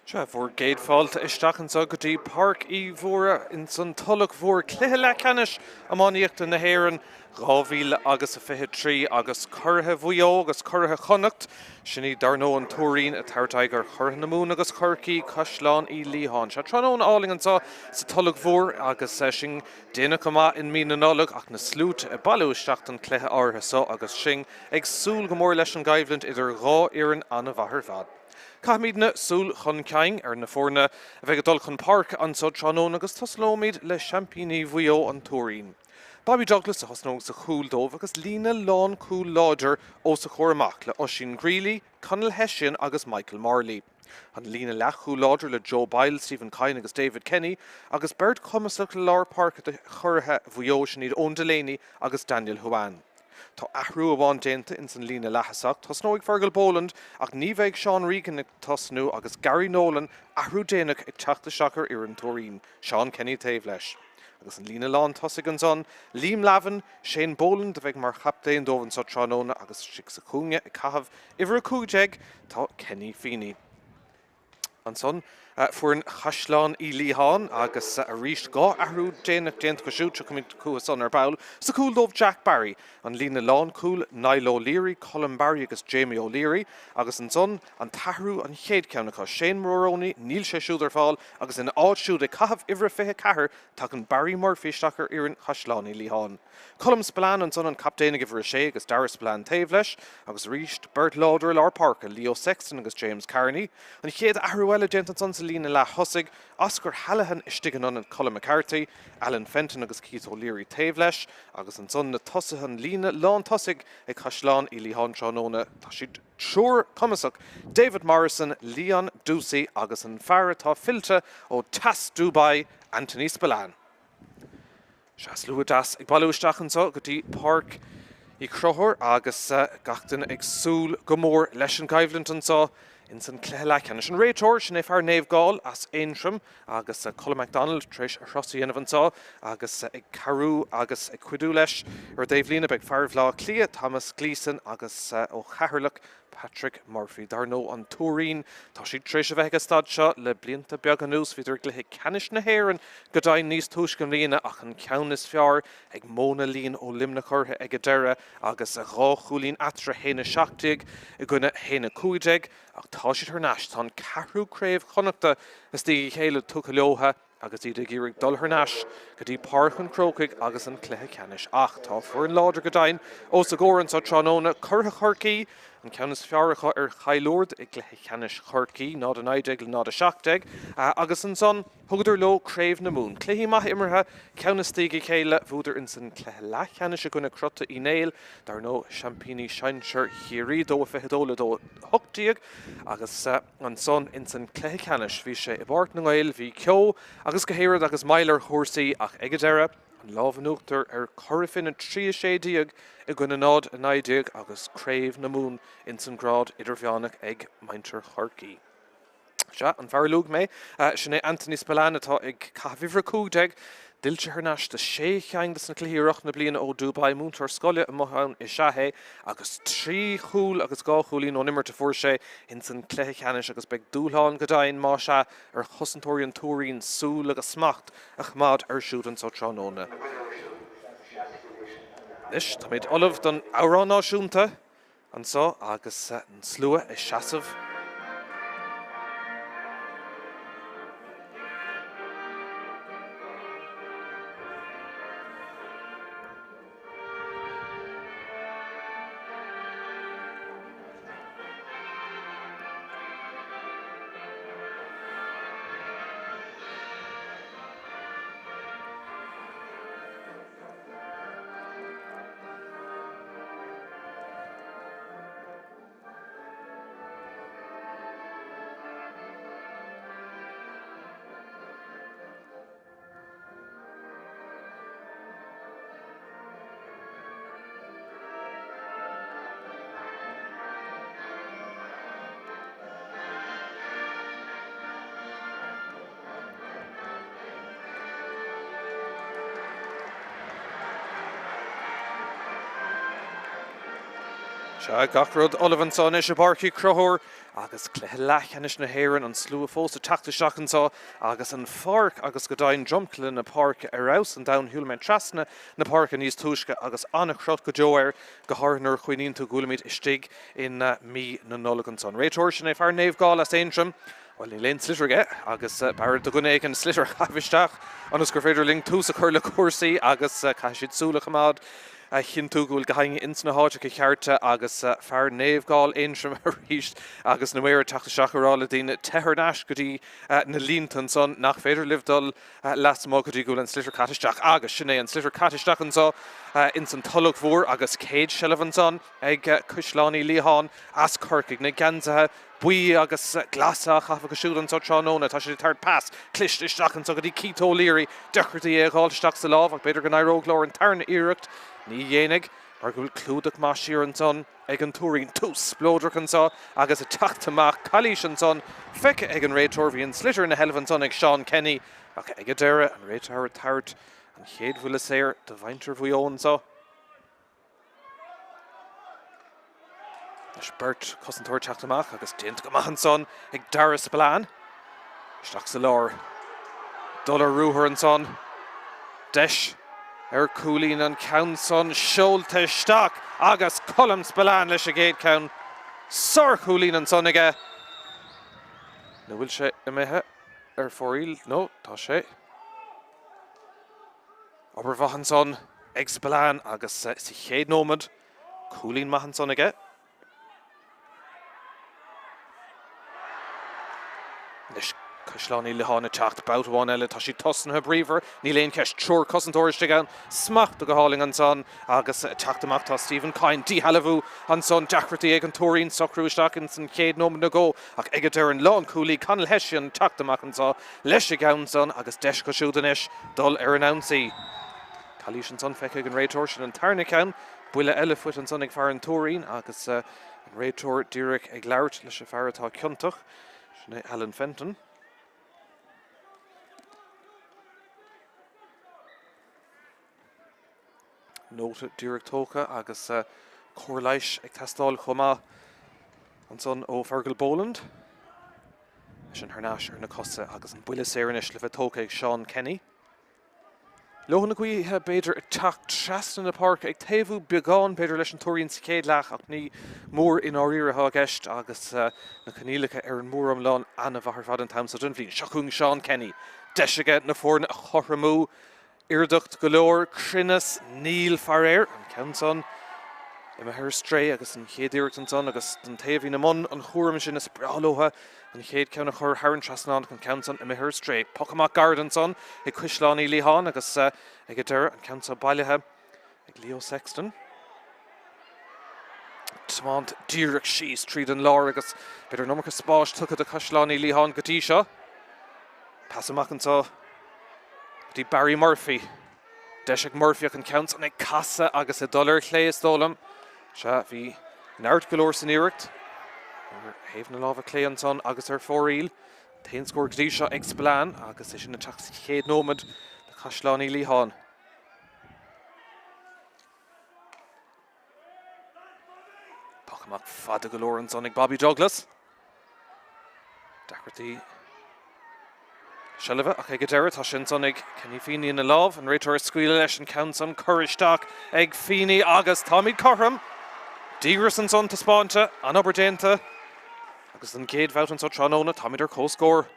Sea, bhur gcéad fáilte isteach anseo go dtí Páirc Uí Mhórdha ins an Tulach Mhór, cluiche leathcheannais iománaíochta na hÉireann 2000 agus a 23 agus curaithe Mhaigh Eo agus curaithe Chonnacht, sin iad dar ndóigh an Tuairín ag tabhairt aghaidh ar churaithe na Mumhan agus Chorcaí, Caisleán Uí Liatháin. Sea, tráthnóna álainn anseo sa Tulach Mhór agus sinn déanach go maith in mí na Nollag ach na sluaite ag bailiú isteach don chluiche áirithe seo agus sinn ag súil go mór leis an gcoimhlint idir dhá fhoireann an-mhaith ar fad. Caithfimidne súil chun cinn ar na foirne a bheidh ag dul chun páirce anseo tráthnóna agus tosnóimid le seaimpíní Mhaigh Eo, an Tuairín. Bobby Douglas a thosnóidh sa chúl dóibh agus líne lánchúil láidir os a chomhair amach le Oisín Greally, Conall Hession agus Michael Morley. An líne leathchúil láidir le Joe Boyle, Stephen Kyne agus David Kenny agus beirt chumasach i lár páirce do churaithe Mhaigh Eo, sin iad Eoin Delaney agus Daniel Hoan. Tá athrú amháin déanta ins an líne leath-thosach. Tosnóidh Fergal Boland ach ní bheidh Seán Regan ag tosnú agus Gary Nolan, athrú déanach, ag teacht isteach ar fhoireann Tuairín. Seán Kenny taobh leis. Agus an líne lán tosaigh ansan, Liam Lavin, Shane Boland a bheidh mar chaptaen dóibh anso tráthnóna agus istigh sa chúinne ag caitheamh uimhir 15 tá Kenny Feeney. Ansan foireann Chaisleán Uí Liatháin agus arís 2 athrú déanach déanta acu siúd, tiocfaimid chucu san ar ball. Sa chúl dóibh Jack Barry, an líne lán cúil Niall O'Leary, Colm Barry agus Jamie O'Leary agus ansan an t-athrú an chéad cheann acu, Shane Moroney, níl sé siúd ar fáil agus ina áit siúd ag caitheamh uimhir a 24 tagann Barry Murphy isteach ar fhoireann Chaisleán Uí Liatháin. Colm Spillane ansan an captaen ag uimhir a sé agus Dara Spillane taobh leis agus arís beirt láidir i lár páirce, Leo Sexton agus James Carney. An chéad athrú eile déanta ansan sa líne leath thosaigh, Oscar Hallahan istigh in ionad Colm McCarthy, Alan Fenton agus Keith O'Leary taobh leis agus ansan na tosaithe an líne lán tosaigh ag Caisleán Uí Liatháin tráthnóna. Tá siad triúr cumasach, David Morrison, Leon Ducey agus an fear atá fillte ó Teas Dubai, Anthony Spillane. Sea, slua deas ag bailiú isteach anseo go dtí Páirc Uí Chonchúir agus gach duine ag súil go mór leis an gcoimhlint anseo ins an cluiche leathcheannais. An réiteoir, sin é fear Naomh Gall as Aontroim agus Colm McDonald tar éis a thuras a dhéanamh anseo agus ag cabhrú agus ag cuidiú leis ar an dtaobhlíne beidh fear Bhaile Átha Cliath, Thomas Gleeson agus ó Cheatharlach, Patrick Murphy. Dar ndóigh, an Tuairín, tá siad tar éis a bheith ag an staid seo le blianta beaga anuas. Bhíodar i gcluiche ceannais na hÉireann go deimhin níos túisce i mbliana ach an ceann is fearr ag Móna Lín ó Luimneach orthu ag an deireadh agus 2 chúilín eatarthu, 1-17 i gcoinne 1-15. Ach tá siad thar n-ais. Tá an ceathrú craobh Chonnachta as a chéile tugtha leotha. agus iad ag iarraidh dul thar n-ais go dtí Páirc an Chrócaigh agus an cluiche ceannais. Ach tá foireann láidir go deimhin os a gcomhair anseo tráthnóna, curaithe Chorcaí, an ceann is fearr acu ar Chill Ard i gcluiche ceannais Chorcaí, 0-19 le 0-17, agus ansan thugadar leo Craobh na Mumhan. Cluichí maithe imeartha, ceann istigh a chéile, bhuadar insan cluiche leathcheannais i gcoinne Crota Uí Néill, dar ndóigh seaimpíní sinsear Chiarraí, 2-22 le 2-18, agus. Ansan ins an cluiche ceannais bhí sé i bPáirc na nGael, bhí ceo agus go háirid agus moill ar chúrsaí ach ag an deireadh, an lámh in uachtar ar Chora Finne 3 16 i gcoinne 0 19 agus Craobh na Mumhan ins an grád idirmheánach ag muintir Chorcaí. Sea, an fear a luaigh mé, sin é Anthony Spillane atá ag caitheamh uimhir 15. Fillte thar n-ais do sé cheann de na cluichí i rith na bliana ó Dubai, múinteoir scoile amuigh ann is ea é agus 3 chúl agus 2 chúilín ón imirt a fuair sé ins an cluiche ceannais agus beidh dúshlán go deimhin, más ea, ar chosantóirí an Tuairín súil agus smacht a choimeád air siúd anso tráthnóna. Anois, táimid ullamh don amhrán náisiúnta. anseo agus an slua ag seasamh. Sea, gach rud ullamh anseo anois i bPáirc Uí Chonchúir agus cluiche leathcheannais na hÉireann, an slua fós ag teacht isteach anseo agus an pháirc agus go deimhin dromchla na páirce ar fheabhas an domhan. Shiúil mé trasna na páirce níos túisce agus an-chrot go deo air, go háirithe nuair a chuimhníonn tú go bhfuilimid istigh in mí na Nollag anso. An réiteoir, sin é fear Naomh Gall as Aontroim. Bhuel, níl aon sliotar aige agus b'fhearr do dhuine éigin sliotar a chaitheamh isteach ionas gur féidir linn tús a chur le cúrsaí agus caithfidh siad súil a choimeád a chinntiú go bhfuil gach éinne ins na háiteacha cearta agus fear Naomh Gall Aontroim arís agus na maoir ag teacht isteach ag rá le daoine teith thar n-ais go dtí na línte ansan nach féidir libh dul lasmuigh go dtí go bhfuil an sliotar caite isteach agus sin é an sliotar caite isteach anso ins an Tulach Mhór agus céad seilbh ansan ag Caisleán Uí Liatháin as Corcaigh na geansaithe buí agus glasa á chaitheamh acu siúd anso tráthnóna. Tá siad ag tabhairt pas cliste isteach anso go dtí Keith O'Leary. Deacrachtaí é a dh'fháilt isteach sa lámh ach b'fhéidir go n-éireodh leo ar an tarna iarracht. Ní dhéanfaidh mar go bhfuil clúdach maith siar ansan ag an Tuairín. Tús spleodrach anso agus ag teacht amach. Calaois ansan feicthe ag an réiteoir. Bhí an sliotar ina sheilbh ansan ag Seán Kenny ach ag an deireadh an réiteoir ag tabhairt an chéad bhuille saor do mhuintir Mhaigh Eo anso. Anois beirt cosantóir teacht amach agus déanta go maith ansan ag Dara Spillane. Isteach sa lár. Dul ar ruathar ansan. Deis ar chúilín an ceann san seolta isteach agus Colm Spillane leis an gcéad cheann. Sárchúilín ansan aige. Nó bhfuil sé imithe ar fóraoil? No, tá sé. Obair mhaith ansan ag Spillane agus sa chéad nóiméad, cúilín maith ansan aige. Anois Caisleán Uí Liatháin ag teacht, babhta amháin eile, tá siad tosnaithe bríomhar, níl aon cheist, triúr cosantóir istigh ann, smachtú go hálainn ansan agus ag teacht amach tá Stephen Coyne, díshealbhú ansan, deacrachtaí ag an Tuairín socrú isteach ins an chéad nóiméad nó dhó ach ag an deireadh an lánchúlaí Conall Hession ag teacht amach anso leis an gceann san agus deis acu siúd anois dul ar an ionsaí. Calaois ansan feicthe ag an réiteoir, sin an tarna ceann. Buille eile faighte ansan ag fear an Tuairín agus an réiteoir díreach ag labhairt leis an fear atá ciontach, sin é Alan Fenton. Nóta díreach tógtha agus cóir leighis ag teastáil chomh maith ansan ó Fergal Boland. Eisean thar n-ais ar na cosa agus an buille saor anois le bheith tógtha ag Seán Kenny. Leoithne na gaoithe b'fhéidir ag teacht trasna na páirce ag taobhú beagán b'fhéidir leis an Tuairín sa chéad leath ach ní mór i ndáiríre atá i gceist agus na coinníollacha ar an mór-iomlán an-mhaith ar fad an t-am seo den bhliain. Seo chugainn Seán Kenny. Deis aige na foirne a chothromú. Irdeacht go leor, cruinneas, níl faraor, an ceann san imithe ar strae agus an chéad iarracht ansan agus don té a bhíonn i mbun an chúraim sin is breá leotha an chéad ceann a chur thar an trasnán ach an ceann san imithe ar strae. Poc amach gairid ansan ag Caisleán Uí Liatháin agus ag an deireadh an ceann seo bailithe ag Leo Sexton. Tiomáint díreach síos tríd an lár agus b'fhéidir an iomarca spáis tugtha do Chaisleán Uí Liatháin go dtí seo. Pas amach anseo go dtí Barry Murphy. Deis ag Murphy ach an ceann san ag casadh agus ag dul ar chlé is dóigh liom. Sea, bhí neart go leor san iarracht. Ar thaobh na láimhe clé ansan agus ar fóraoil. An t-aon scór go dtí seo ag Spillane agus é sin ag teacht sa chéad nóiméad do Chaisleán Uí Liatháin. Poc amach fada go leor ansan ag Bobby Douglas. Deacrachtaí seilbhe ach ag an deireadh tá sé ansan ag Kenny Feeney ina lámh. An réiteoir ag scaoileadh leis an ceann san curtha isteach ag Feeney agus táimid cothrom. Díograis ansan taispeánta, an-obair déanta agus don gcéad bhabhta anso tráthnóna táimid ar comhscór.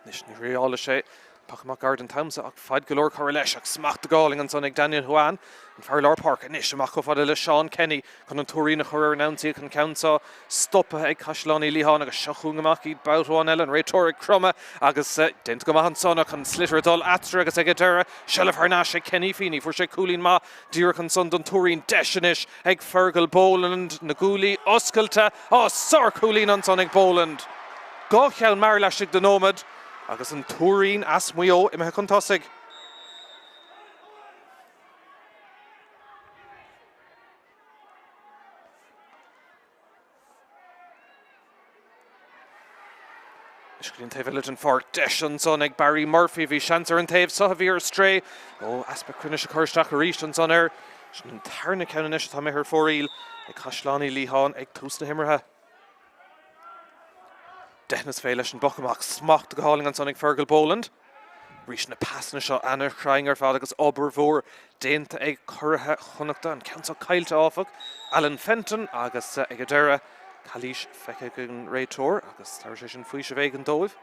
Anois ní thriálfaidh sé poc amach gairid an t-am seo ach fad go leor curtha leis ach smacht go hálainn ansan ag Daniel Hoan, an fear lár páirce. Anois amach chomh fada le Seán Kenny chun an Tuairín a chur ar an ionsaí ach an ceann seo stoptha ag Caisleán Uí Liatháin agus seo chugainn amach iad babhta amháin eile, an réiteoir ag cromadh agus déanta go maith ansan ach an sliotar ag dul eatarthu agus ag an deireadh seilbh thar n-ais ag Kenny Feeney. Fuair sé cúilín maith díreach ansan don Tuairín. Deis anois ag Fergal Boland, na guaillí oscailte. Á, sárchúilín ansan ag Boland! 2 cheann mear laistigh de nóiméad agus an Tuairín as Maigh Eo imithe chun tosaigh. Anois go dtí an taobh eile den pháirc. Deis ansan ag Barry Murphy. Bhí seans ar an taobh so a bhí ar strae. Ó, easpa cruinnis ag cur isteach arís ansan air. Sin an tarna ceann anois atá imithe ar fóraoil ag Caisleán Uí Liatháin ag tús na himeartha. Deitheanas fé leis an bpoc amach. Smacht go hálainn ansan ag Fergal Boland. Arís na pasanna seo ana-chruinn ar fad agus obair mhór déanta ag curaithe Chonnachta. An ceann seo caillte áfach. Alan Fenton agus ag an deireadh calaois feicthe ag an réiteoir agus tabharfaidh sé sin faoiseamh éigin dóibh.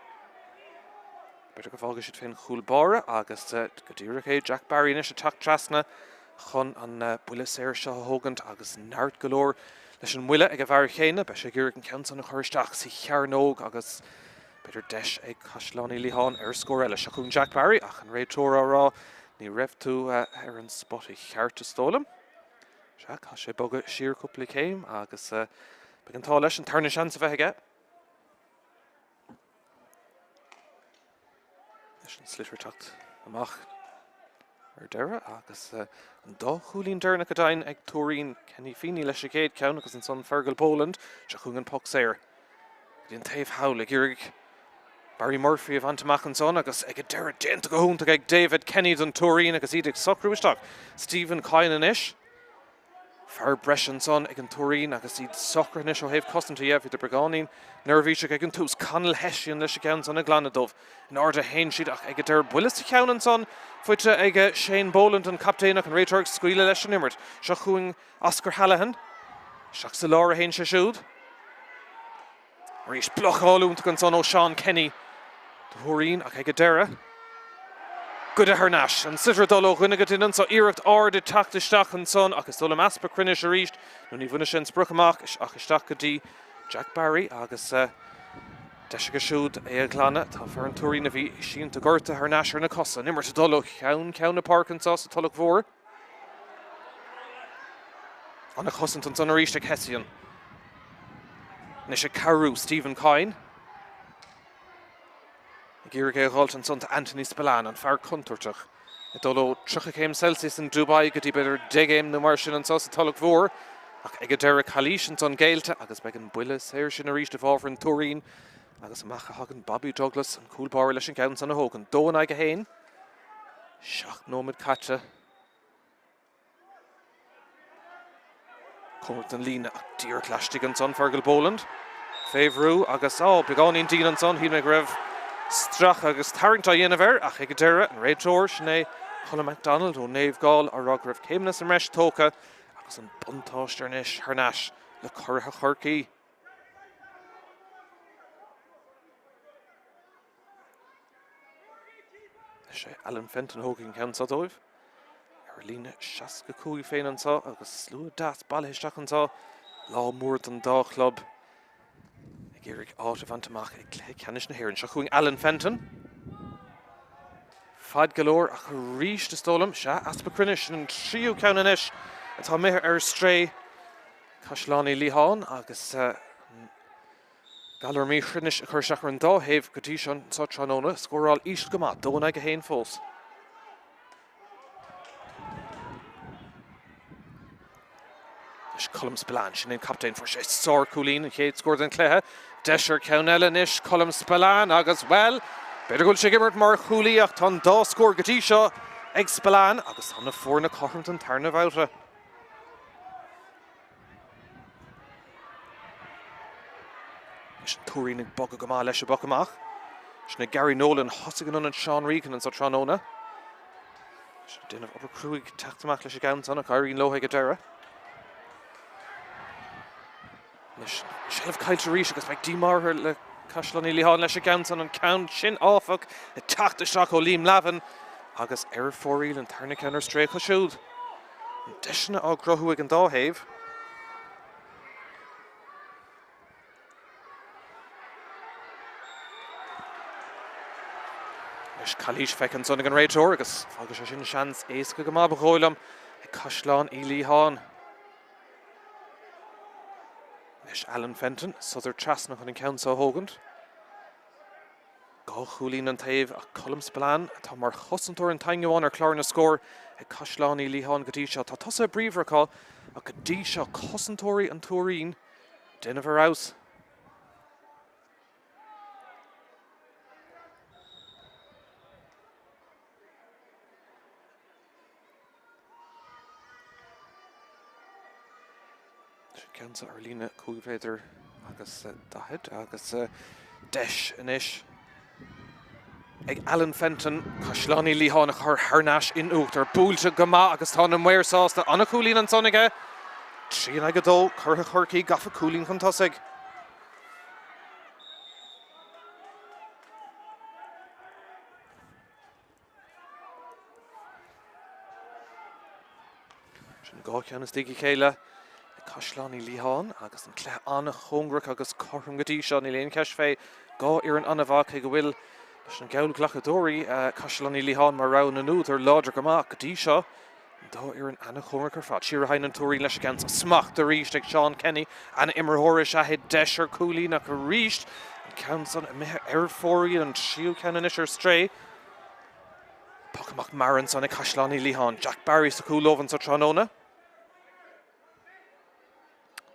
B'fhéidir go bhfágfaidh siad fén chúl báire agus go díreach é Jack Barry anois ag teacht trasna chun an buille saor seo a thógaint agus neart go leor leis an mbuille ag an bhfear chéanna. Beidh sé ag iarraidh an ceann san a chur isteach sa chearnóg agus B'fhéidir deis ag Caisleán Uí Liatháin ar scór eile. Seo chugainn Jack Barry ach an réiteoir á rá ní raibh tú ar an spota cheart is dóigh liom. Sea, caithfidh sé bogadh siar cúpla céim agus beidh an t-ádh leis an tarna seans a bheith aige. Leis an sliotar teacht amach ar deireadh agus an dá chúilín deireanach go deimhin ag Tuairín Kenny Feeney leis an gcéad cheann agus ansan Fergal Boland. Seo chugainn an poc saor. Go dtí an taobh thall ag iarraidh Barry Murphy a bhaint amach ansan agus ag an deireadh déanta go hiontach ag David Kenny don Tuairín agus iad ag socrú isteach. Stephen Coyne anois. Fear breise ansan ag an Tuairín agus iad socraithe anois ó thaobh cosaint dhe. Bhíodar beagáinín neirbhíseach ag an tús. Conall Hession leis an gceann san a ghlanadh dóibh. In airde a théann siad ach ag an deireadh buille sa cheann ansan faighte ag Shane Boland an captaen ach an réiteoir ag scaoileadh leis an imirt. Seo chugainn Oscar Hallahan. Isteach sa lár a théann sé siúd. Arís blocáil iontach ansan ó Seán Kenny do Thuairín ach ag an deireadh, goideadh thar n-ais. An sliotar ag dul ó dhuine go duine anso. Iarracht ard ag teacht isteach ansan ach is dóigh liom easpa cruinnis arís nó ní bhainfidh sé an sprioc amach ach isteach go dtí Jack Barry agus deis aige siúd é a ghlanadh. Tá fear an Tuairín a bhí sínte gortaithe thar n-ais ar na cosa. An imirt ag dul ó cheann ceann na páirce anso sa Tulach Mhór. Ana-chosaint ansan arís ag Hession. Anois ag cabhrú Stephen Coyne. Ag iarraidh é a dh'fháilt ansan do Anthony Spillane, an fear contúirteach. Ag dul ó 30 céim Celsius in Dubai go dtí b'fhéidir 10 gcéim nó mar sin anso sa Tulach Mhór. Ach ag an deireadh calaois ansan géillte agus beidh an buille saor sin arís i bhfabhar an Tuairín. Agus amach a thagann Bobby Douglas, an cúl báire leis an gceann san a thógaint. 2 in aghaidh 1. 7 nóiméad caite. Cóngarach don líne ach díreach laistigh ansan Fergal Boland. Fé bhrú agus, á, beagáinín dian ansan, shíl mé go raibh stracadh agus tarraingt á dhéanamh air ach ag an deireadh, an réiteoir, sin é Colm MacDonald ó Naomh Gall á rá go raibh céimeanna sa mbreis tógtha agus an buntáiste anois thar n-ais le curaithe Chorcaí. Is é Alan Fenton a thógfaidh an ceann seo dóibh. Ar a líne 65 féin anseo agus slua deas bailithe isteach anseo. Lá mór don dá chlub ag iarraidh áit a bhaint amach ag cluiche ceannais na hÉireann. Seo chugainn Alan Fenton. Fad go leor ach arís is dóigh liom, sea, easpa cruinnis, sin an tríú ceann anois atá imithe ar strae. Caisleán Uí Liatháin agus Galar míchruinnis ag cur isteach ar an dá thaobh go dtí seo anseo tráthnóna. Scóráil íseal go maith, 2 in aghaidh 1 fós. Anois Colm Spillane, sin é an captaen, fuair sé sárchúilín, an chéad scór den chluiche. Deis ar cheann eile anois, Colm Spillane agus, bhuel, b'fhéidir go bhfuil sé ag imirt mar chúlaí ach tá an dá scór go dtí seo ag Spillane agus tá na foirne cothrom don tarna bhabhta. Anois an Tuairín ag bogadh go maith leis an bpoc amach. Sin é Gary Nolan, thosaigh in ionad Seán Regan anso tráthnóna. Sin ag déanamh obair cruaidh teacht amach leis an gceann san ach éiríonn leo ag an deireadh. Anois seilbh caillte arís agus beidh díomá orthu le Caisleán Uí Liatháin leis an gceann san, an ceann sin áfach ag teacht isteach ó Liam Lavin agus ar fóraoil an tarna ceann ar strae acu siúd. Deiseanna á gcruthú ag an dá thaobh. Anois calaois feicthe ansan ag an réiteoir agus fágfaidh sé sin seans éasca go maith ba dhóigh liom ag Caisleán Uí Liatháin. Anois Alan Fenton, sodar trasna chun an ceann seo a thógaint. Dhá chúilín an taobh ach Colm Spillane, atá mar chosantóir an t-aon amháin ar chlár na scór ag Caisleán Uí Liatháin go dtí seo. Tá tosaithe bríomhara acu ach go dtí seo cosantóirí an Tuairín ag déanamh ar fheabhas. ceann seo ar líne 5 mhéadar agus 40 agus deis anois ag Alan Fenton Caisleán Uí Liatháin a chur thar n-ais in uachtar. Buailte go maith agus tá na maoir sásta. An-chúilín ansan aige. 3 in aghaidh 2, Curaithe Chorcaí gafa cúilín chun tosaigh. Sin 2 cheann istigh a chéile ag Caisleán Uí Liatháin agus an cluiche an-chóngarach agus cothrom go dtí seo. Níl aon cheist fé. 2 fhoireann an-mhaith cé go bhfuil leis na geallghlacadóirí Caisleán Uí Liatháin mar rogha na n-údar láidir go maith go dtí seo. An dá fhoireann an-chóngarach ar fad. Siar a théann an Tuairín leis an gceann seo. Smacht arís ag Seán Kenny. An-imreoir is ea é. Deis ar chúilín ach arís an ceann san imithe ar fóraoil. An tríú ceann anois ar strae. Poc amach mear ansan ag Caisleán Uí Liatháin. Jack Barry sa chúl dóibh anso tráthnóna.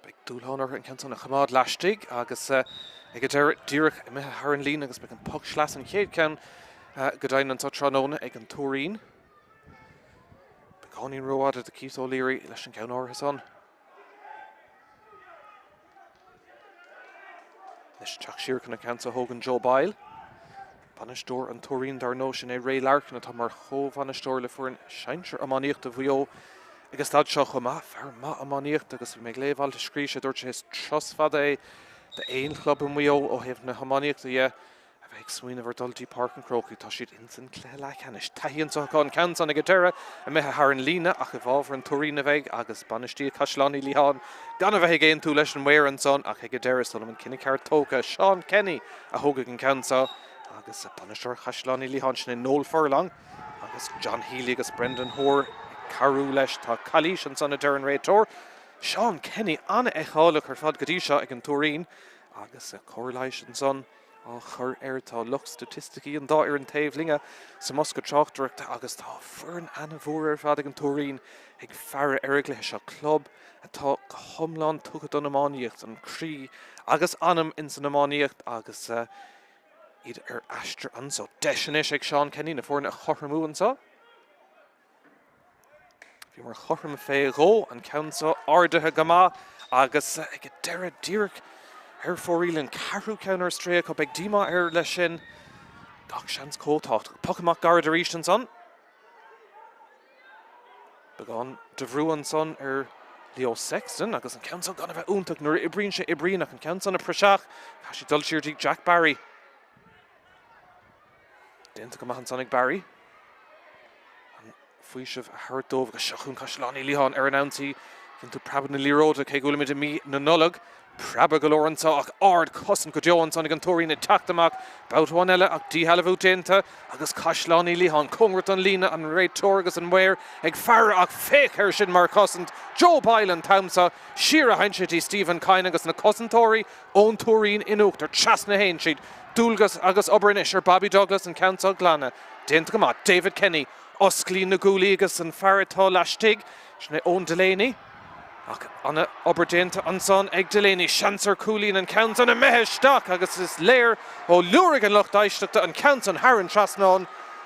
Beidh dúshlán orthu an ceann san a choimeád laistigh agus ag an deireadh díreach imithe thar an líne agus beidh an poc sleasa an chéad cheann go deimhin anso tráthnóna ag an Tuairín. Beagáinín rófhada do Keith O'Leary leis an gceann áirithe san. Anois teacht siar chun an ceann seo a thógaint Joe Boyle. Bainisteoir an Tuairín dar ndóigh, sin é Ray Larkin atá mar chomhbhainisteoir le foireann sinsir iománaíochta Mhaigh Eo ag an staid seo chomh maith. Fear maith iománaíochta agus bhí mé ag léamh alt a scríobh sé, dúirt sé is turas fada é d'aon chlub i Maigh Eo ó thaobh na hiománaíochta dhe. A bheith ag smaoineamh ar dul dtí Páirc an Chrócaigh, tá siad ins an cluiche leathcheannais. Taithí anseo acu an ceann san ag an deireadh, imithe thar an líne ach i bhfabhar an Tuairín a bheidh agus bainistíocht Chaisleán Uí Liatháin gan a bheith ag aontú leis an maor ansan ach ag an deireadh is dóigh liom an cinneadh ceart tógtha. Seán Kenny a thógfaidh an ceann seo agus bainisteoir Chaisleán Uí Liatháin, sin é Noel Furlong agus John Healy agus Brendan Hoare ag cabhrú leis. Tá calaois ansan a deir an réiteoir. Seán Kenny an-fheiceálach ar fad go dtí seo ag an Tuairín agus cóir leighis ansan. á chur air. Tá lucht staitisticí an dá fhoireann taobh linne sa mbosca tráchtaireachta agus tá foireann ana-mhór ar fad ag an Tuairín ag faire ar an gcluiche seo. Club atá go hiomlán tugtha don iománaíocht, an croí agus anam ins an iománaíocht agus iad ar aistear anso. Deis anois ag Seán Kenny na foirne a chothromú anso. Bhíomar cothrom fé dhó, an ceann seo ardaithe go maith agus ag an deireadh díreach ar fóraoil an ceathrú ceann ar strae acu. Beidh díomá air leis sin. Gach seans chomh tábhachtach. Poc amach gairid arís ansan. Beagán de bhrú ansan ar Leo Sexton agus an ceann seo gan a bheith iontach. Nuair a oibríonn sé, oibríonn ach an ceann san ag praiseach. Caithfidh sé dul siar dtí Jack Barry. Déanta go maith ansan ag Barry. An faoiseamh a thabhairt dóibh agus seo chugainn Caisleán Uí Liatháin ar an ionsaí. Cíonn tú preabadh na liathróide cé go bhfuilimid i mí na Nollag. Preabadh go leor anseo ach ard chosaint go deo ansan ag an Tuairín ag teacht amach. Babhta amháin eile ach díshealbhú déanta agus Caisleán Uí Liatháin cóngarach don líne, an réiteoir agus an maor ag faire ach féach air sin mar chosaint. Joe Boyle an t-am seo. Siar a théann sé dtí Stephen Kyne agus na cosantóirí ón Tuairín in uachtar. Trasna a théann siad. Dualgas agus obair anois ar Bobby Douglas an ceann seo a ghlanadh. Déanta go maith. David Kenny, Osclaíonn na guaillí agus an fear atá laistigh, sin é Eoin Delaney. Ach an-obair déanta ansan ag Delaney. Seans ar chúilín an ceann san imithe isteach agus is léir ó liúraigh an lucht éisteachta an ceann san thar an trasnán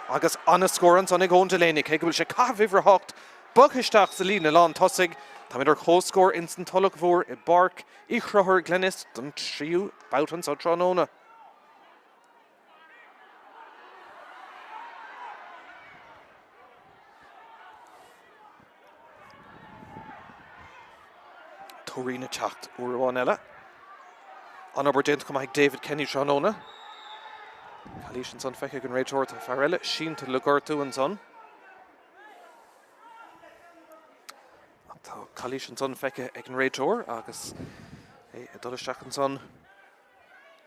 agus an-scór ansan ag Eoin Delaney cé go bhfuil sé ag caitheamh uimhir 8 bogtha isteach sa líne lán tosaigh. Táimid ar comhscór ins an Tulach Mhór i bPáirc Uí Chonchúir, Glenlios don tríú babhta anso tráthnóna. Tuairín ag teacht uair amháin eile. An-obair déanta chomh maith ag David Kenny tráthnóna. Calaois ansan feicthe ag an réiteoir, tá fear eile sínte le gortú ansan. Tá calaois ansan feicthe ag an réiteoir agus é ag dul isteach ansan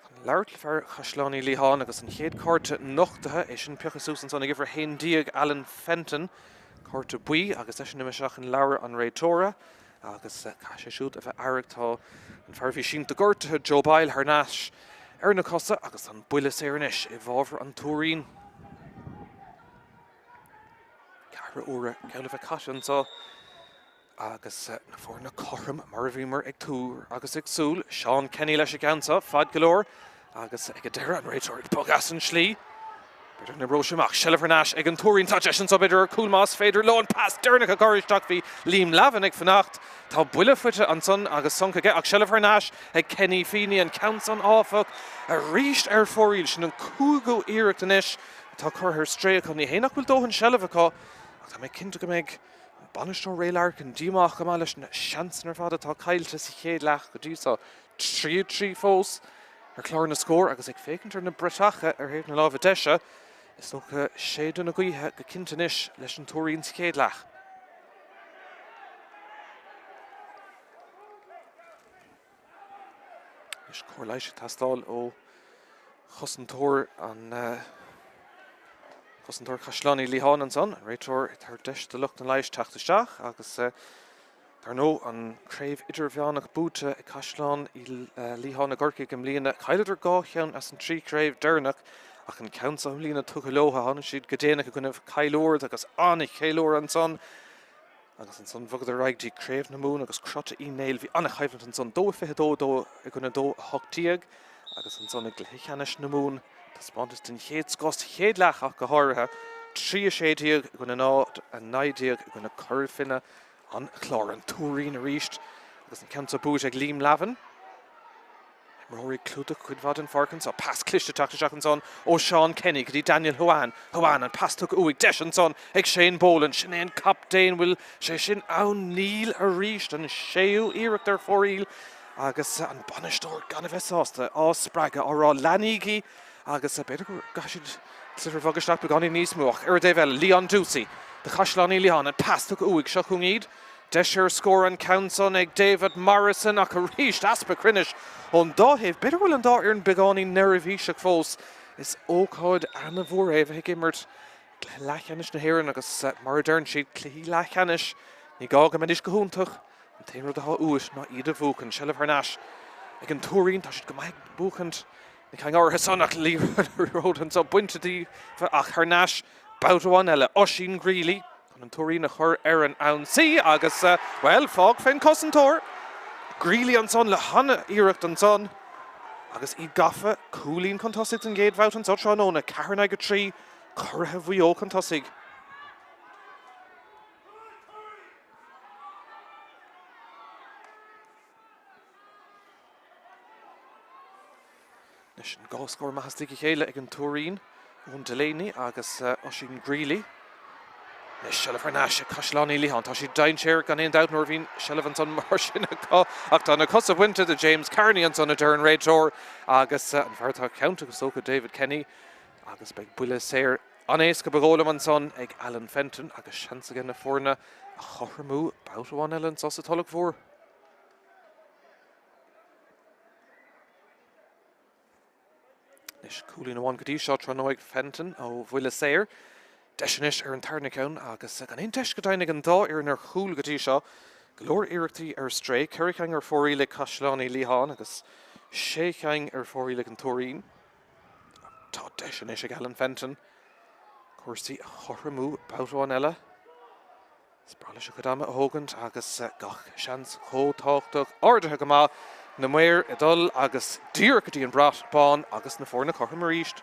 chun labhairt le fear Chaisleán Uí Liatháin agus an chéad cárta nochtaithe, é sin pioctha suas ansan ag uimhir 11 Alan Fenton, cárta buí agus eisean imithe isteach in leabhar an réiteora agus caithfidh sé siúd a bheith aireach. Tá an fear a bhí sínte gortaithe, Joe Boyle, thar n-ais ar na cosa agus an buille saor anois i bhfabhar an Tuairín. Ceathrú uaire geall le bheith caite anseo agus na foirne cothrom mar a bhíomar ag tuar agus ag súil. Seán Kenny leis an gceann seo, fad go leor agus ag an deireadh an réiteoir ag bogadh as an slí. B'fhéidir go n-oibreoidh sé amach. Seilbh thar n-ais ag an Tuairín. Tá deis anseo b'fhéidir ar chúl más féidir leo an pas deireanach a chur isteach. Bhí Liam Lavin ag fanacht. Tá buille faighte ansan agus sonc aige ach seilbh thar n-ais ag Kenny Feeney. An ceann san áfach arís ar fóraoil. Sin an cúigiú iarracht anois atá curtha ar strae acu. Ní hé nach bhfuil dóthain seilbh acu ach tá mé cinnte go mbeidh an bainisteoir Ray Larkin díomách go maith leis na seansanna ar fad atá caillte sa chéad leath go dtí seo. 3, 3 fós ar chlár na scór agus ag féachaint ar na bratacha ar thaobh na láimhe deise, is dócha séideadh na gaoithe go cinnte anois leis an Tuairín sa chéad leath. Anois cóir leighis ag teastáil ó chosantóir an chosantóir Chaisleán Uí Liatháin ansan, an réiteoir ag tabhairt deis do lucht an leighis teacht isteach agus Dar ndóigh, an Craobh Idirmheánach buaite ag Caisleán Uí Liatháin i gCorcaigh i mbliana. Chailleadar 2 cheann as an 3 chraobh deireanach ach an ceann seo i mbliana tugtha leo. Tháinig siad go déanach i gcoinnibh Chill Ard agus an-cheiliúradh ansan agus ansan bhogadar ar aghaidh dtí Craobh na Mumhan agus croite Uí Néill. Bhí an-choimhlint ansan, 2-22 2 i gcoinne 2-18 agus ansan i gcluiche ceannais na Mumhan taispeántas den chéad scoth sa chéad leath ach go háirithe, 3-16 i gcoinne 0-19 i gcoinne Cora Finne. An Clár, an Tuairín arís agus an ceann seo buaite ag Liam Lavin. Imreoirí ag clúdach cuid mhaith den pháirc anseo. Pas cliste teacht isteach ansan ó Seán Kenny go dtí Daniel Hoan. Hoan, an pas tugtha uaidh. Deis ansan ag Shane Boland. Sin é an captaen. Bhfuil sé sin ann? Níl arís. An séú iarracht ar fóraoil agus an bainisteoir gan a bheith sásta, á spreagadh, á rá leanaígí agus b'fhéidir go gcaithfidh siad sliotar a bhogadh isteach beagáinín níos mó ach ar an dtaobh eile, Leon Ducey do Chaisleán Uí Liatháin, an pas tugtha uaidh, seo chugainn iad. Deis ar scór an ceann san ag David Morrison ach arís easpa cruinnis ón dá thaobh. B'fhéidir go bhfuil an dá fhoireann beagáinín neirbhíseach fós. Is ócáid ana-mhór é a bheith ag imirt i gcluiche leathcheannais na hÉireann agus mar a deireann siad, cluichí leathcheannais, ní gá go mbeidís go hiontach. An t-aon rud atá uait ná iad a bhuachan. Seilbh thar n-ais ag an Tuairín. Tá siad go maith ag buachaint na cinn áirithe san ach liathróid anseo bainte díobh ach thar n-ais babhta amháin eile. Oisín Greeley chun an Tuairín a chur ar an ionsaí agus, bhuel, fág fén cosantóir. Greeley ansan le han-iarracht ansan agus iad gafa. Cúilín chun tosaigh den gcéad bhabhta anseo tráthnóna. 4 in aghaidh 3, curaithe Mhaigh Eo chun tosaigh. Anois an dá scór maith as a chéile ag an Tuairín, Eoin Delaney agus Oisín Greeley. Anois seilbh thar n-ais ag Caisleán Uí Liatháin. Tá siad dainséarach gan aon dabht nuair a bhíonn seilbh ansan mar sin acu ach tá na cosa bainte de James Carney ansan a deir an réiteoir agus an fear atá ceanntach is dócha David Kenny agus beidh buille saor An-éasca ba dhóigh liom ansan ag Alan Fenton agus seans aige na foirne a chothromú babhta amháin eile anso sa Tulach Mhór. Anois cúilín amháin go dtí seo tráthnóna ag Fenton ó bhuille saor. Deis anois ar an tarna ceann agus gan aon deis go deimhin ag an dá fhoireann ar chúl go dtí seo. Go leor iarrachtaí ar strae, 4 cheann ar fóraoil ag Caisleán Uí Liatháin agus 6 cheann ar fóraoil ag an Tuairín. Tá deis anois ag Alan Fenton cúrsaí a chothromú babhta amháin eile. Is breá leis a chuid ama a thógaint agus gach seans chomh tábhachtach. Ardaithe go maith, na maoir ag dul agus díreach go dtí an brat bán agus na foirne cothrom arís.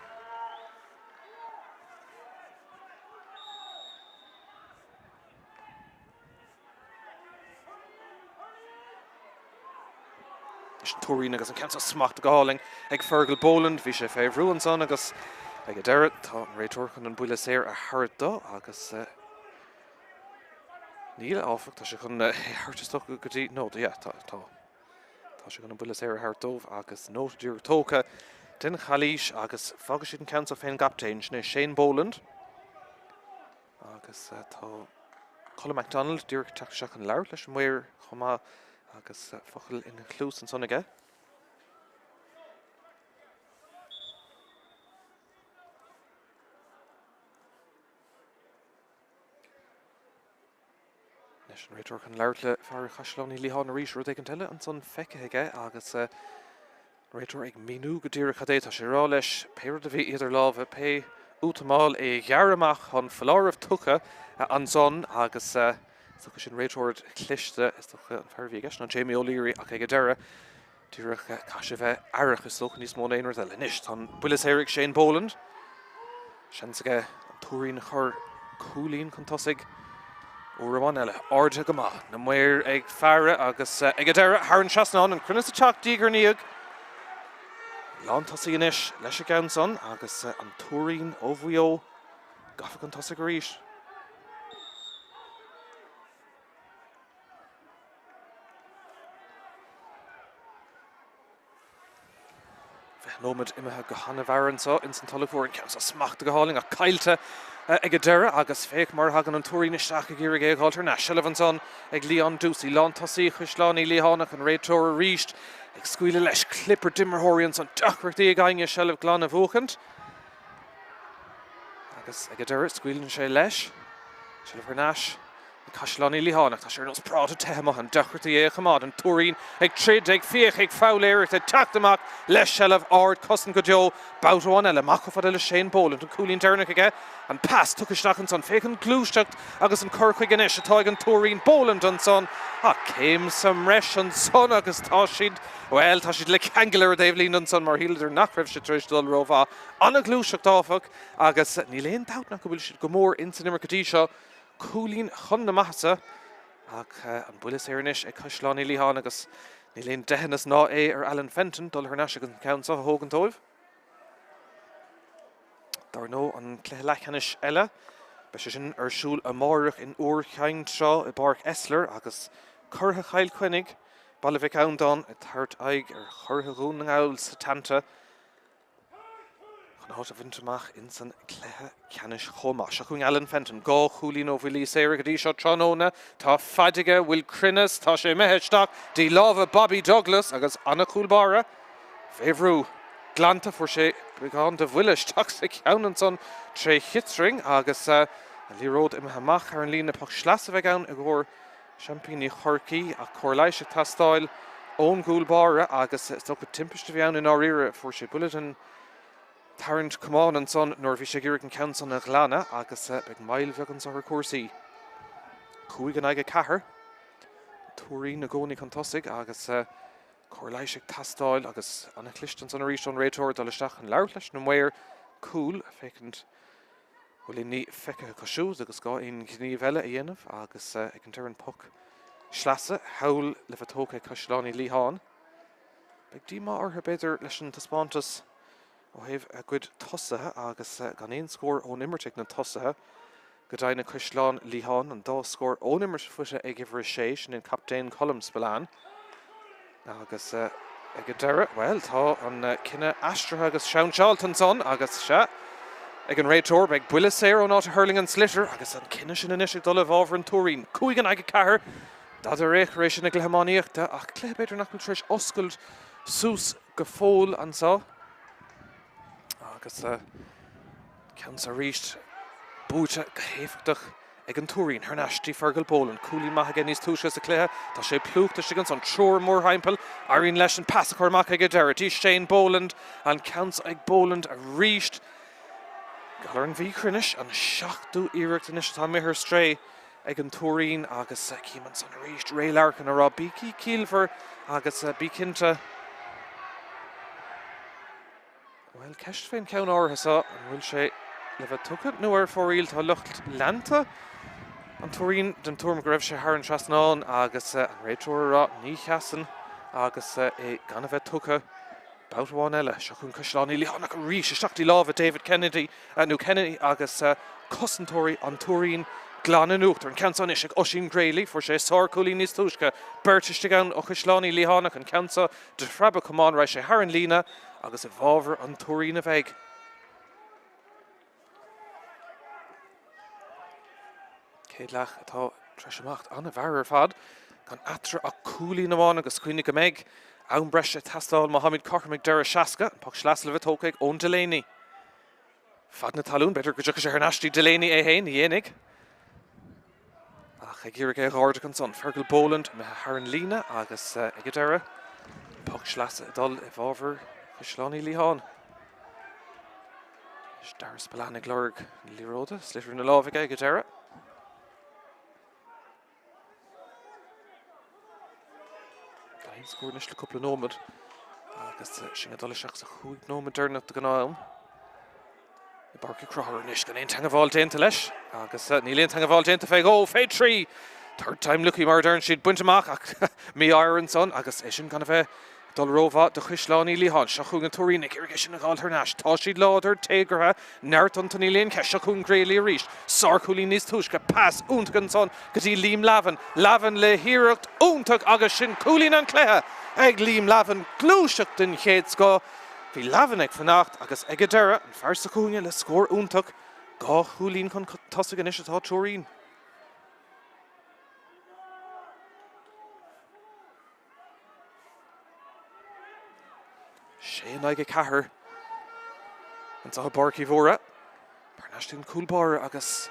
Leis an Tuairín agus an ceann seo smachtaithe go hálainn ag Fergal Boland. Bhí sé fé bhrú ansan agus ag an deireadh tá an réiteoir chun an buille saor a thabhairt dó agus níl, áfach, tá sé chun é a thabhairt is dócha go dtí, nó yeah, tá, tá, tá sé chun an buille saor a thabhairt dóibh agus nóta díreach tógtha den chalaois agus fágfaidh siad an ceann seo fén gcaptaen, sin é Shane Boland. Agus tá Colm McDonald díreach ag teacht isteach chun labhairt leis an maor chomh maith agus focal ina chluas ansan aige. Anois an réiteoir chun labhairt le fear Chaisleán Uí Liatháin arís, rud éicint eile ansan feicthe aige agus an réiteoir ag míniú go díreach cad é tá sé ag rá leis, pé rud a bhí idir lámha, pé útamáil é a ghearradh amach, tá an foláireamh tugtha ansan agus is dócha sin réiteoir cliste, is dócha an fear a bhí i gceist ná Jamie O'Leary ach ag an deireadh díreach caithfidh sé bheith aireach is dócha níos mó ná aon rud eile. Anois tá an buille saor ag Shane Boland. Seans aige an Tuairín a chur cúilín chun tosaigh uair amháin eile. Ardaithe go maith. Na maoir ag faire agus ag an deireadh thar an trasnán. An cruinneas ag teacht diaidh ar ndiaidh. Lántosaí anois leis an gceann san agus an Tuairín ó Mhaigh Eo gafa chun tosaigh arís. 20 nóiméad imithe go han-mhear anseo ins an Tulach Mhór. An ceann seo smachtaithe go hálainn ach caillte ag an deireadh agus féach mar a thagann an Tuairín isteach ag iarraidh é a dh'fháilt thar n-ais. Seilbh ansan ag Leon Doocey, lántosaí Chaisleán Uí Liatháin ach an réiteoir arís ag scaoileadh leis. Clioper d'imreoirí ansan, deacrachtaí ag éinne seilbh glan a bhuachaint agus ag an deireadh scaoileann sé leis. Seilbh thar n-ais. Ag Caisleán Uí Liatháin ach tá sé ar nós práta te amuigh, an deacrachtaí é a choimeád, an Tuairín ag troid, ag fiach, ag foghlaeireacht, ag teacht amach le seilbh ard, cosaint go deo, babhta amháin eile, amach chomh fada le Shane Boland, an cúilín deireanach aige, an pas tugtha isteach ansan, féach an ghluaiseacht agus an cur chuige anois atá ag an Tuairín, Boland ansan, ach céim sa mbreis ansan agus tá siad, bhuel, tá siad le ceangal ar an dtaobhlíne ansan mar shíleadar nach raibh sé tar éis dul rómhaith. An-ghluaiseacht áfach agus níl aon dabht ach go bhfuil siad go mór ins an imirt go dtí seo. Cúilín chun na maitheasa ach an buille saor anois ag Caisleán Uí Liatháin agus níl aon deitheanas ná é ar Alan Fenton dul thar n-ais agus an ceann seo a thógaint dóibh. Dar ndóigh an cluiche leathcheannais eile, beidh sé sin ar siúl amáireach in Iúr Chinn Trá i bPáirc Esler agus curaithe Chill Chainnigh, Baile Mhic Andáin ag tabhairt aghaidh ar churaithe Dhún na nGall Setanta. Chun áit a bhaint amach ins an cluiche ceannais chomh maith. Seo chugainn Alan Fenton, 2 chúilín ó bhuillí saora go dtí seo tráthnóna. Tá faid aige, bhfuil cruinneas, tá sé imithe isteach dtí lámha Bobby Douglas agus an-chúl báire fé bhrú. Glanta, fuair sé beagán de bhuille isteach sa cheann ansan tré chiotrang agus an liathróid imithe amach thar an líne. Poc sleasa a bheidh ann i gcomhair Seaimpíní Chorcaí ach cóir leighis ag teastáil ón gcúl báire agus is dócha timpiste a bhí ann i ndáiríre. Fuair sé buille den tarraingt camáin ansan nuair a bhí sé ag iarraidh an ceann san a ghlanadh agus beidh moill bheag anso ar chúrsaí. 5 in aghaidh 4. Tuairín i gcónaí chun tosaigh agus cóir leighis ag teastáil agus an-chliste ansan arís ón réiteoir dul isteach chun labhairt leis na maoir cúil féachaint bhfuil aon ní feicthe acu siúd agus gá aon ghníomh eile a dhéanamh agus ag an deireadh an poc sleasa thall le bheith tógtha ag Caisleán Uí Liatháin. Beidh díomá orthu b'fhéidir leis an taispeántas ó thaobh a gcuid tosaithe agus gan aon scór ón imirt ag na tosaithe. Go deimhin ag Caisleán Liatháin, an dá scór ón imirt faighte ag uimhir 6, sin an captaen Colm Spillane. Agus ag an deireadh, bhuel, tá an cinneadh aistrithe agus seinseáilte ansan agus, sea, ag an réiteoir, beidh buille saor ón áit a thuirling an sliotar agus an cinneadh sin anois ag dul i bhfabhar an Tuairín. 5 in aghaidh 4, dada ar aon chor é sin i gcluiche iománaíochta ach cluiche b'fhéidir nach bhfuil tar éis oscailt suas go fóill anso. Agus ceann seo arís buaite go héifeachtach ag an Tuairín thar n-ais dtí Fergal Boland. Cúilín maith aige níos túisce sa chluiche. Tá sé plúchta istigh ansan. Triúr mórthimpeall. Éiríonn leis an pas a chur amach ag an deireadh dtí Shane Boland. An ceann seo ag Boland arís. Galar an mhíchruinnis, an seachtú iarracht anois atá imithe ar strae ag an Tuairín agus cím ansan arís Ray Larkin ag rá bígí ciallmhar agus bí cinnte. Bhuel, ceist fén ceann áirithe seo, an bhfuil sé le bheith tugtha nó ar fóraoil? Tá lucht leanta an Tuairín den tuairim go raibh sé thar an trasnán agus an réiteoir ag rá ní sheasann agus é gan a bheith tugtha babhta amháin eile. Seo chugainn Caisleán Uí Liatháin ach arís isteach dtí lámha David Kennedy, nó Kennedy agus cosantóirí an Tuairín glan in uachtar. An ceann seo anois ag Oisín Greally, fuair sé sárchúilín níos túisce. Beirt istigh ann ó Chaisleán Uí Liatháin ach an ceann seo De phreabadh camáin raghaidh sé thar an líne agus i bhfabhar an Tuairín a bheidh. Céad leath atá tar éis imeacht an-mhear ar fad, gan eatarthu ach cúilín amháin agus cuimhnigh go mbeidh am breise ag teastáil má táimid cothrom ag deireadh 60. An poc sleasa le bheith tógtha ag Eoin Delaney. Fad na talún, b'fhéidir go dtiocfaidh sé thar n-ais dtí Delaney é féin, ní dhéanfaidh. Ach ag iarraidh é a dh'ardú ansan, Fergal Boland imithe thar an líne agus ag an deireadh, an poc sleasa ag dul i bhfabhar Chaisleán Uí Liatháin. Anois Dara Spillane ag lorg na liathróide, sliotar ina lámh aige ag an deireadh. Gan aon scór anois le cúpla nóiméad agus sinn ag dul isteach sa chúig nóiméad deireanach de ghnáth-am. I bPáirc Uí Chonchúir anois gan aon teangabháil déanta leis agus níl aon teangabháil déanta fé dhó, fé thrí. Third time lucky mar a deireann siad, bainte amach ach mí-ádh air ansan agus é sin gan a bheith ag dul rómhaith do Chaisleán Uí Liatháin. Seo chugainn an Tuairín ag iarraidh é sin a dh'fháil thar n-ais. Tá siad láidir, téagartha, neart iontu níl aon cheist. Seo chugainn Greally arís. Sárchúilín níos túisce. Pas iontach ansan go dtí Liam Lavin. Lavin le hiarracht iontach agus sin cúilín an chluiche ag Liam Lavin. Gluaiseacht den chéad scoth. Bhí Lavin ag fanacht agus ag an deireadh, an fear sa chúinne le scór iontach, 2 chúilín chun tosaigh anois atá Tuairín. Sé in aghaidh 4 anseo i bPáirc Uí Mhórdha. Thar n-ais don cúl báire agus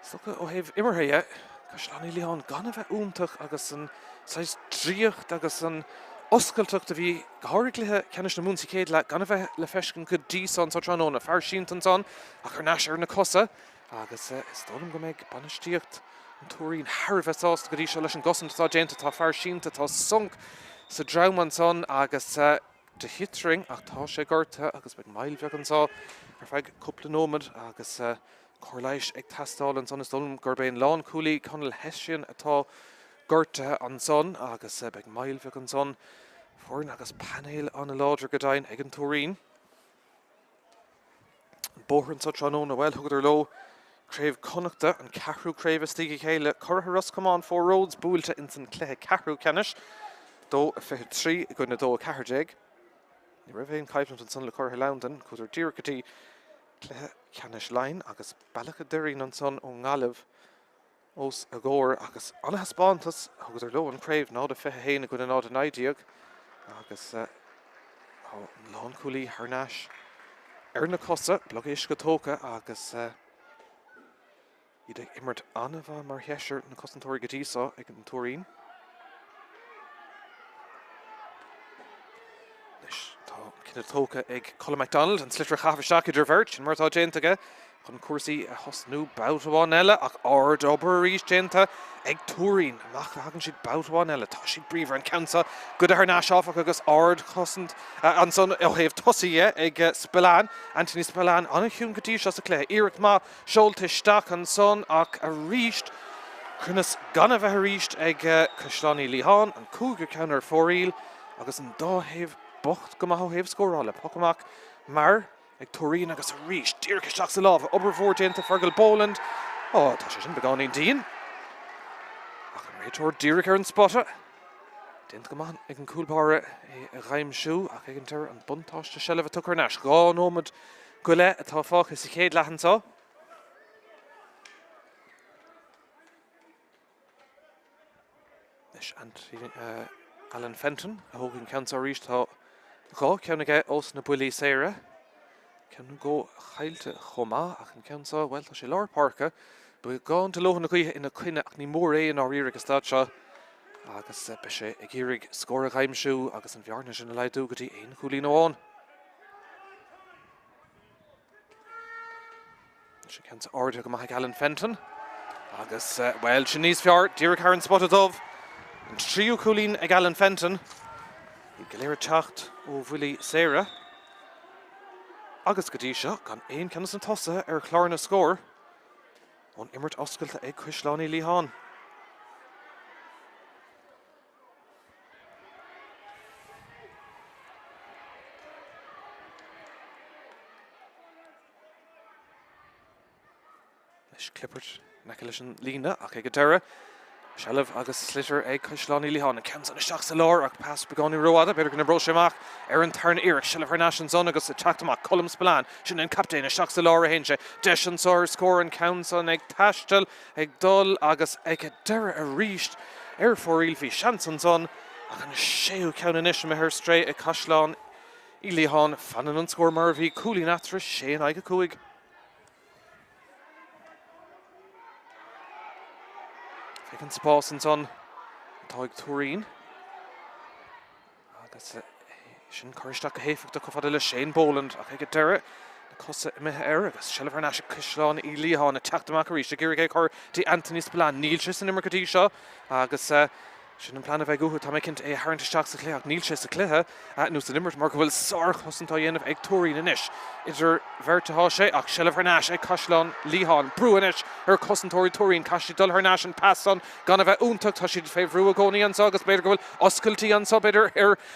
is dócha ó thaobh imeartha dhe, Caisleán Uí Liatháin gan a bheith iontach agus an saghas draíocht agus an oscailteacht a bhí go háirithe i gcluiche ceannais na Mumhan sa chéad leath gan a bheith le feiscint go dtí so anso tráthnóna. Fear sínte ansan ach thar n-ais ar na cosa agus is dóigh liom go mbeidh bainistíocht an Tuairín thar a bheith sásta go dtí seo leis an gcosaint atá déanta. Tá fear sínte, tá sonc sa dream ansan agus de thitring ach tá sé gortaithe agus beidh moill bheag anseo ar feadh cúpla nóiméad agus cóir leighis ag teastáil ansan. Is dóigh liom gurb é an lánchúlaí Conall Hession atá gortaithe ansan agus beidh moill bheag ansan. Foireann agus painéal an-láidir go deimhin ag an Tuairín. An bóthar anseo tráthnóna, bhuel, thugadar leo Craobh Connachta, an ceathrú craobh as a chéile. Curaithe Ros Comáin, Four Roads buailte ins an cluiche ceathrú ceannais, 2-23 i gcoinne 2-14. Ní raibh aon choimhlint ansan le Curaithe Londain, chuadar díreach go dtí cluiche ceannais Laighean agus Bealach a' Doirín ansan ón nGaillimh. os a gcomhair agus an-thaispeántas, thugadar leo an chraobh, 0-21 i gcoinne 0-19 agus tá an lánchúlaí thar n-ais ar na cosa, blogh uisce tógtha agus iad ag imirt an-mhaith mar sheisear na cosantóirí go dtí so ag an Tuairín. Anois tá an cinneadh tógtha ag Colm McDonald an sliotar a chaitheamh isteach idir bheirt, sin mar atá déanta aige chun cúrsaí a thosnú babhta amháin eile ach ard-obair arís déanta ag Tuairín. Amach a thagann siad babhta amháin eile. Tá siad bríomhar an ceann seo goidte thar n-ais áfach agus ardchosaint ansan ó thaobh tosaí dhe ag Spillane. Anthony Spillane an-chiúin go dtí seo sa chluiche. Iarracht maith seolta isteach ansan ach arís cruinneas gan a bheith arís ag Caisleán Uí Liatháin, an cúigiú ceann ar fóraoil agus an dá thaobh bocht go maith ó thaobh scórála. Poc amach mar ag Tuairín agus arís díreach isteach sa lámh. Obair mhór déanta Fergal Boland. Ó, tá sé sin beagáinín dian. Ach an réiteoir díreach ar an spota. Déanta go maith ag an cúl báire é a dh'aimsiú ach ag an deireadh an buntáiste seilbhe tugtha thar n-ais. 2 nóiméad go leith atá fágtha sa chéad leath anseo. Anois Alan Fenton a thóg an ceann seo arís. Tá 2 cheann aige ós na buillí saora. Ceann nó dhó caillte chomh maith ach an ceann seo, bhuel, tá sé lár páirce. Beagán de leoithne na gaoithe ina coinne ach ní mór é i ndáiríre ag an staid seo agus beidh sé ag iarraidh scór a dh'aimsiú agus an bhearna sin a laghdú go dtí aon chúilín amháin. Sin ceann ardaithe go maith ag Alan Fenton. Agus, bhuel, sin níos fearr, díreach thar an spota dubh. An tríú cúilín ag Alan Fenton. Iad go léir ag teacht ó bhuillí saora. Agus go dtí seo, gan aon cheann de na tosaithe ar chlár na scór ón imirt oscailte ag Caisleán Uí Liatháin. Anois Clippert in aice leis an líne ach ag an deireadh, seilbh agus sliotar ag Caisleán Uí Liatháin. An ceann san isteach sa lár ach pas beagáinín rófhada. B'fhéidir go n-oibreoidh sé amach ar an tarna iarracht. Seilbh thar n-ais ansan agus ag teacht amach Colm Spillane. Sin an captaen isteach sa lár a théann sé. Deis anso ar scór an ceann san ag taisteal, ag dul agus ag an deireadh arís ar fóraoil. Bhí seans ansan ach an séú ceann anois imithe ar strae ag Caisleán Uí Liatháin. Fanann an scór mar a bhí, cúilín eatarthu, sé in aghaidh 5. Féach an spás ansan atá ag Tuairín. Agus sin curtha isteach go héifeachtach chomh fada le Shane Boland ach ag an deireadh na cosa imithe air agus seilbh thar n-ais ag Caisleán Uí Liatháin ag teacht amach arís ag iarraidh é a chur dtí Anthony Spillane. Níl sé san imirt go dtí seo agus. Sin an plean a bheidh uathu, tá mé cinnte, é a tharraingt isteach sa chluiche ach níl sé sa chluiche nó san imirt mar go bhfuil sárchosaint á dhéanamh ag Tuairín anois. Idir bheirt atá sé ach seilbh thar n-ais ag Caisleán Liatháin. Brú anois ar chosantóirí Tuairín, caithfidh siad dul thar n-ais, an pas san gan a bheith iontach, tá siad fé bhrú i gcónaí anseo agus b'fhéidir go bhfuil oscailtí anseo, b'fhéidir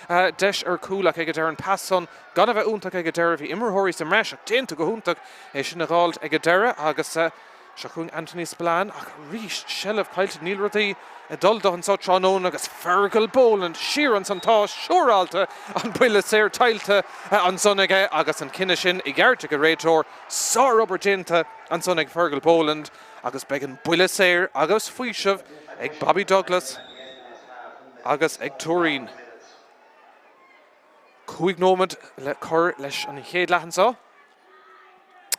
ar deis ar chúl ach ag an deireadh an pas san gan a bheith iontach ag an deireadh. Bhí imreoirí sa mbreis ach déanta go hiontach é sin a dh'fháilt ag an deireadh agus Seo chugainn Anthony Spillane ach arís seilbh caillte. Níl rudaí ag dul dó anseo tráthnóna agus Fergal Boland siar ansan. Tá siúrálta an buille saor tuillte ansan aige agus an cinneadh sin i gceart ag an réiteoir. Sárobair déanta ansan ag Fergal Boland agus beidh an buille saor agus faoiseamh ag Bobby Douglas agus ag Tuairín. 5 nóiméad le cur leis an chéad leath anseo.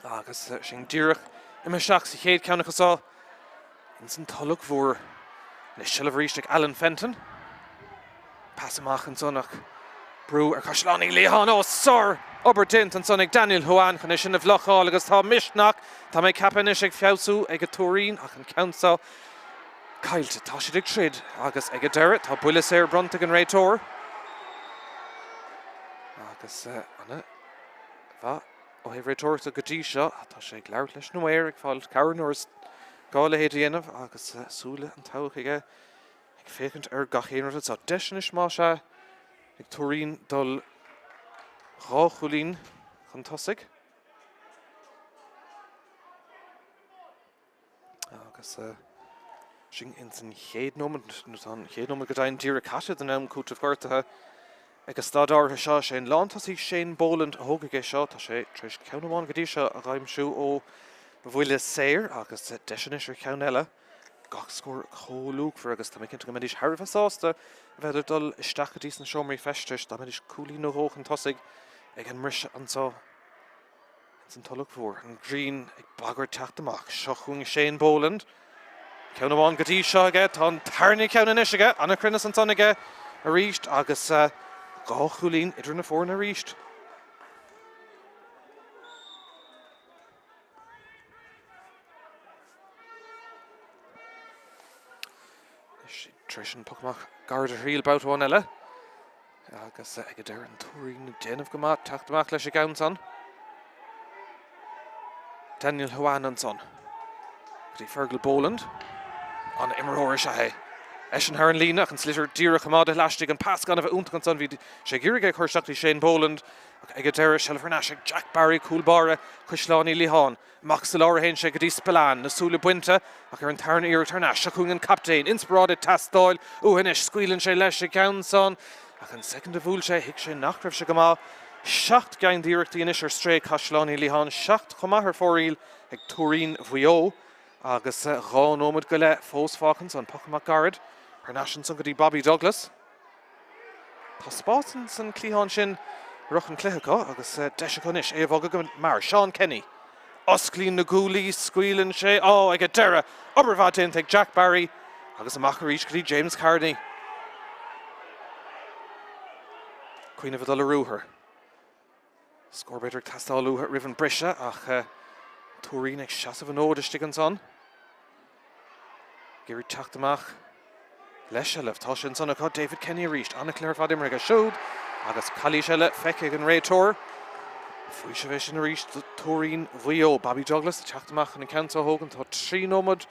Agus sinn díreach imithe isteach sa chéad cheann acu seo ins an Tulach Mhór. Anois seilbh arís ag Alan Fenton. Pas amach ansan ach brú ar Chaisleán Uí Liatháin. Ó, sár-obair déanta ansan ag Daniel Hoan chun é sin a bhlocáil agus tá misneach, tá mé ag ceapadh anois, ag feabhsú ag an Tuairín ach an ceann seo caillte. Tá siad ag troid agus ag an deireadh tá buille saor bronnta ag an réiteoir. Agus ana. Mhaith ó thaobh réiteoireachta go dtí seo. Tá sé ag labhairt leis na maoir, ag fáil cabhair nuair is gá a leithéid a dhéanamh agus súile an tseabhaic aige ag féachaint ar gach aon rud anseo. Deis anois más ea ag Tuairín dul dhá chúilín chun tosaigh. Agus sinn ins an chéad nóiméad, nó tá an chéad nóiméad go deimhin díreach caite den am cúitimh gortaithe ag an staid áirithe seo. Is é an lántosaí Shane Boland a thógfaidh é seo. Tá sé tar éis ceann amháin go dtí seo a dh'aimsiú ó bhuille saor agus deis anois ar cheann eile. Gach scór chomh luachmhar agus tá mé cinnte go mbeidís thar a bheith sásta a bheith ag dul isteach go dtí sna seomraí feistis dá mbeidís cúilín nó dhó chun tosaigh ag an mbriseadh anseo. Ins an Tulach Mhór, an ghrian ag bagairt teacht amach. Seo chugainn Shane Boland. Ceann amháin go dtí seo aige. Tá an tarna ceann anois aige. An-chruinneas ansan aige arís agus dhá chúilín idir na foirne arís. Tar éis an poc amach gairid a thriail babhta amháin eile. Agus ag an deireadh an Tuairín ag déanamh go maith teacht amach leis an gceann san. Daniel Hoan ansan. Go dtí Fergal Boland. An-imreoir is ea é. Eisean thar an líne ach an sliotar díreach coimeádta laistigh. An pas gan a bheith iontach ansan. Bhí sé ag iarraidh é a chur isteach dtí Shane Boland ach ag an deireadh seilbh thar n-ais ag Jack Barry, cúl báire Chaisleán Uí Liatháin. Amach sa lár a théann sé go dtí Spillane, na súile bainte ach ar an tarna iarracht thar n-ais. Seo chugainn an captaen, inspioráid ag teastáil uaidh anois. Scaoileann sé leis an gceann san ach an soicind a bhuail sé, thuig sé nach raibh sé go maith. Seacht gceann d'iarrachtaí anois ar strae ag Caisleán Uí Liatháin, seacht chomh maith ar fóraoil ag Tuairín Mhaigh Eo agus dhá nóiméad go leith fós fágtha ansan. Poc amach gairid thar n-ais ansan go dtí Bobby Douglas. Tá spás san cliathán sin a raibh an cluiche acu agus deis acu anois é a bhogadh go mear. Seán Kenny. Osclaíonn na guaillí, scaoileann sé, á, ag an deireadh! Obair mhaith déanta ag Jack Barry agus amach arís go dtí James Carney. Cuimhneamh ag dul ar ruathar. Scór b'fhéidir ag teastáil uathu roimh an briseadh ach Tuairín ag seasamh an fhóid istigh ansan. Ag iarraidh teacht amach le seilbh. Tá sé ansan acu. David Kenny arís. An-chluiche ar fad imeartha aige siúd agus calaois eile feicthe ag an réiteoir. Faoiseamh é sin arís do Tuairín Mhaigh Eo. Bobby Douglas ag teacht amach chun an ceann seo a thógaint. Tá 3 nóiméad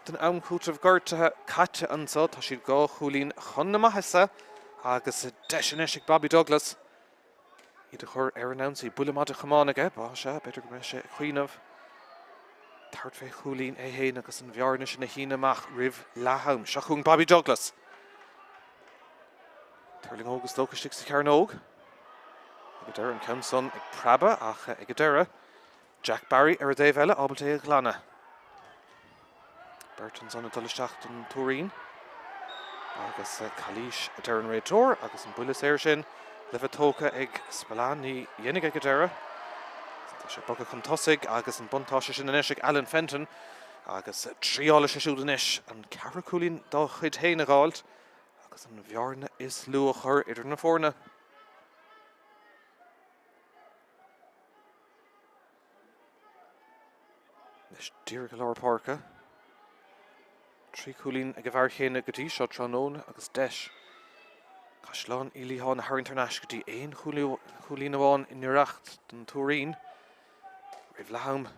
den am cúitimh gortaithe caite anseo. Tá siad dhá chúilín chun na maitheasa agus deis anois ag Bobby Douglas. Iad a chur ar an ionsaí. Buille maith de chamán aige. Bá, sea, b'fhéidir go mbeidh sé ag cuimhneamh tabhairt fé chúilín é fhéin agus an bhearna sin a shíneadh amach roimh leath-am. Seo chugainn Bobby Douglas. Tuirlingeoidh is dócha istigh sa chearnóg. Ag an deireadh an ceann san ag preabadh ach ag an deireadh Jack Barry ar an dtaobh eile, ábalta é a ghlanadh. Beirt ansan ag dul isteach don Tuairín agus calaois a deir an réiteoir agus an buille saor sin le bheith tógtha ag Spillane. Ní dhéanfaidh ag an deireadh. Tá sé bogtha chun tosaigh agus an buntáiste sin anois ag Alan Fenton agus triálfaidh sé siúd anois an ceathrú cúilín dá chuid féin a dh'fháilt agus an bhearna is lú a chur idir na foirne. Anois díreach i lár páirce. 3 chúilín ag an bhfear chéanna go dtí seo tráthnóna agus deis Caisleán Uí Liatháin a tharraingt thar n-ais go dtí aon chúilín amháin i ngiorracht don Tuairín roimh leath am.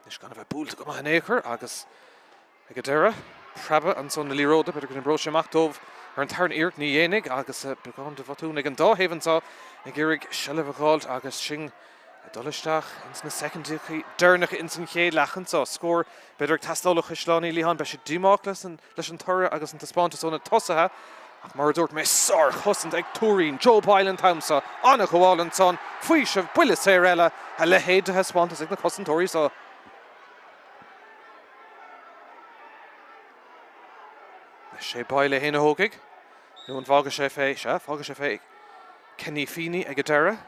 Anois gan a bheith buailte go maith in aon chor agus ag an deireadh, preabadh ansan na liathróide, b'fhéidir go n-oibreoidh sé amach dóibh ar an tarna iarracht, ní dhéanfaidh agus beagán de bhotún ag an dá thaobh anseo ag iarraidh seilbh a dh'fháilt agus sinn ag dul isteach ins na soicindí deireanacha ins an chéad leath anseo. Scór b'fhéidir ag teastáil ó Chaisleán Uí Liatháin, beidh siad díomách leis an leis an toradh agus an taispeántas ó na tosaithe ach mar a dúirt mé, sárchosaint ag Tuairín, Joe Boyle an t-am seo, an-ghabháil ansan, faoiseamh, buille saor eile, a leithéid de thaispeántas ag na cosantóirí seo. Is é Boyle é féin a thógfaidh, nó an bhfágfaidh sé fé, sea, fágfaidh sé fé Kenny Feeney ag an deireadh.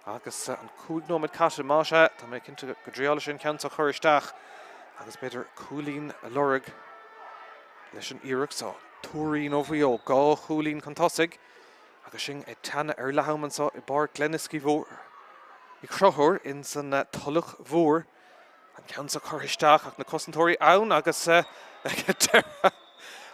Agus an 5 nóiméad caite, más ea, tá mé cinnte go dtriálfaidh sé an ceann seo a chur isteach agus b'fhéidir cúilín a lorg leis an iarracht seo. Tuairín ó Mhaigh Eo, 2 chúilín chun tosaigh agus sinn ag teannadh ar leath am anseo i bPáirc Gleniskey Uí Chonchúir ins an Tulach Mhór. An ceann seo curtha isteach ach na cosantóirí ann agus ag an deireadh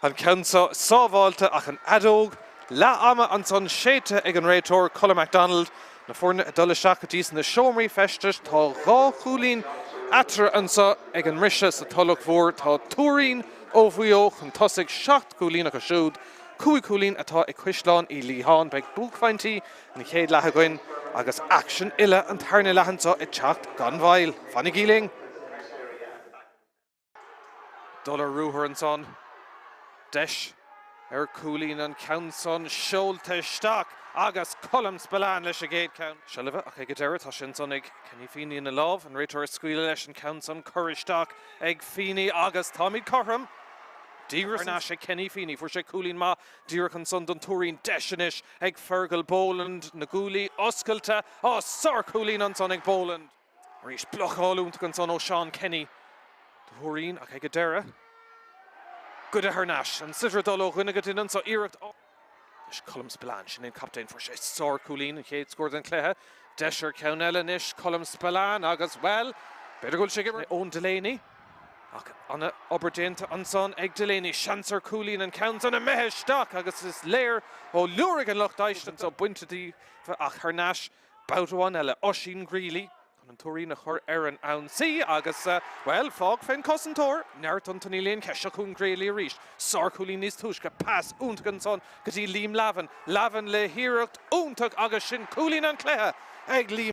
an ceann seo sábháilte ach an fheadóg leath ama ansan séidte ag an réiteoir Colm McDonald. Na foirne ag dul isteach go dtí sna seomraí feistis. Tá 2 chúilín eatarthu anseo ag an mbriseadh sa Tulach Mhór. Tá Tuairín ó Mhaigh Eo chun tosaigh, 7 gcúilín acu siúd, 5 chúilín atá ag Caisleán Uí Liatháin. Beidh buaicphointí an chéad leath againn agus aicsean uile an tarna leath anseo ag teacht gan mhoill. Fanaigí linn! Dul ar ruathar ansan. Deis ar chúilín an ceann san seolta isteach agus Colm Spillane leis an gcéad ceann seilbhe ach ag an deireadh tá sé ansan ag Kenny Feeney ina lámh. An réiteoir ag scaoileadh leis an ceann san curtha isteach ag Feeney agus táimid cothrom. Díreach thar n-ais ag Kenny Feeney. Fuair sé cúilín maith díreach ansan don Tuairín. Deis anois ag Fergal Boland, na guaillí oscailte. Á, sárchúilín ansan ag Boland. Arís blocáil iontach ansan ó Seán Kenny do Thuairín ach ag an deireadh, goideadh thar n-ais. An sliotar ag dul ó dhuine go duine anso, iarracht. Anois Colm Spillane, sin é an captaen, fuair sé sárchúilín, an chéad scór den chluiche. Deis ar cheann eile anois, Colm Spillane agus, bhuel, b'fhéidir go bhfuil sé ag imirt. Eoin Delaney. Ach an-obair déanta ansan ag Delaney. Seans ar chúilín an ceann san imithe isteach agus is léir ó liúraigh an lucht éisteachta anseo bainte díofa ach thar n-ais babhta amháin eile. Oisín Greally chun an Tuairín a chur ar an ionsaí agus, bhuel, fág fén cosantóir. Neart iontu níl aon cheist. Seo chugainn Greally arís. Sárchúilín níos túisce. Pas iontach ansan go dtí Liam Lavin. Lavin le hiarracht iontach agus sin cúilín an chluiche ag Liam.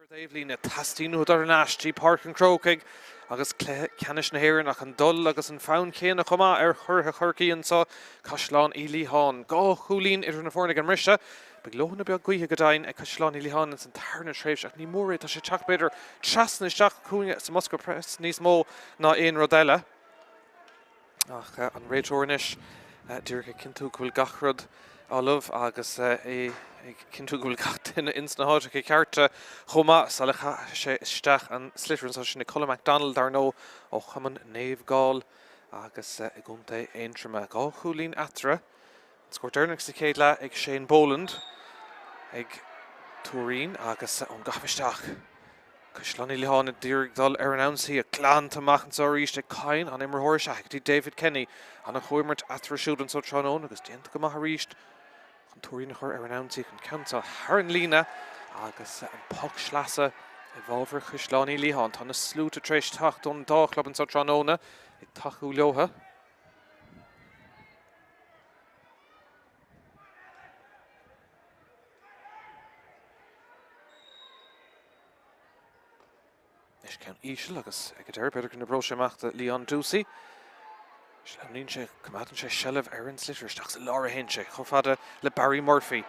Ar an dtaobhlíne, teastaíonn uathu dul thar n-ais dtí Páirc an Chrócaigh agus cluiche ceannais na hÉireann ach an dul agus an fonn céanna chomh maith ar churaithe Chorcaí anseo, Caisleán Uí Liatháin. 2 chúilín idir na foirne ag an mbriseadh. Beidh leoithne beag gaoithe go deimhin ag Caisleán Uí Liatháin ins an tarna tréimhse ach ní mór é, tá sé ag teacht b'fhéidir trasna isteach chugainne sa mbosca preas níos mó ná aon rud eile. Ach an réiteoir anois díreach ag cinntiú go bhfuil gach rud ullamh agus é ag cinntiú go bhfuil gach duine ins na háiteacha cearta chomh maith sula chaithfidh sé isteach an sliotar anseo. Sin é Colm McDonald, dar ndóigh, ó Chumann Naomh Gall agus i gContae Aontroma. 2 chúilín eatarthu. An scór deireanach sa chéad leath ag Shane Boland ag Tuairín agus ón gcaitheamh isteach. Caisleán Uí Liatháin ag iarraidh dul ar an ionsaí. Glanta amach anseo arís ag Kyne, an imreoir isteach go dtí David Kenny. An-chomhimirt eatarthu siúd anseo tráthnóna agus déanta go maith arís chun Tuairín a chur ar an ionsaí an ceann seo thar an líne agus an poc sleasa i bhfabhar Chaisleán Uí Liatháin. Tá na sluaite tar éis teacht ón dá chlub anseo tráthnóna ag tacú leothu. Anois ceann íseal agus ag an deireadh b'fhéidir go n-oibreoidh sé amach do Leon Ducey. Sleamhnaíonn sé, coimeádann sé seilbh ar an sliotar isteach sa lár a théann sé, chomh fada le Barry Murphy.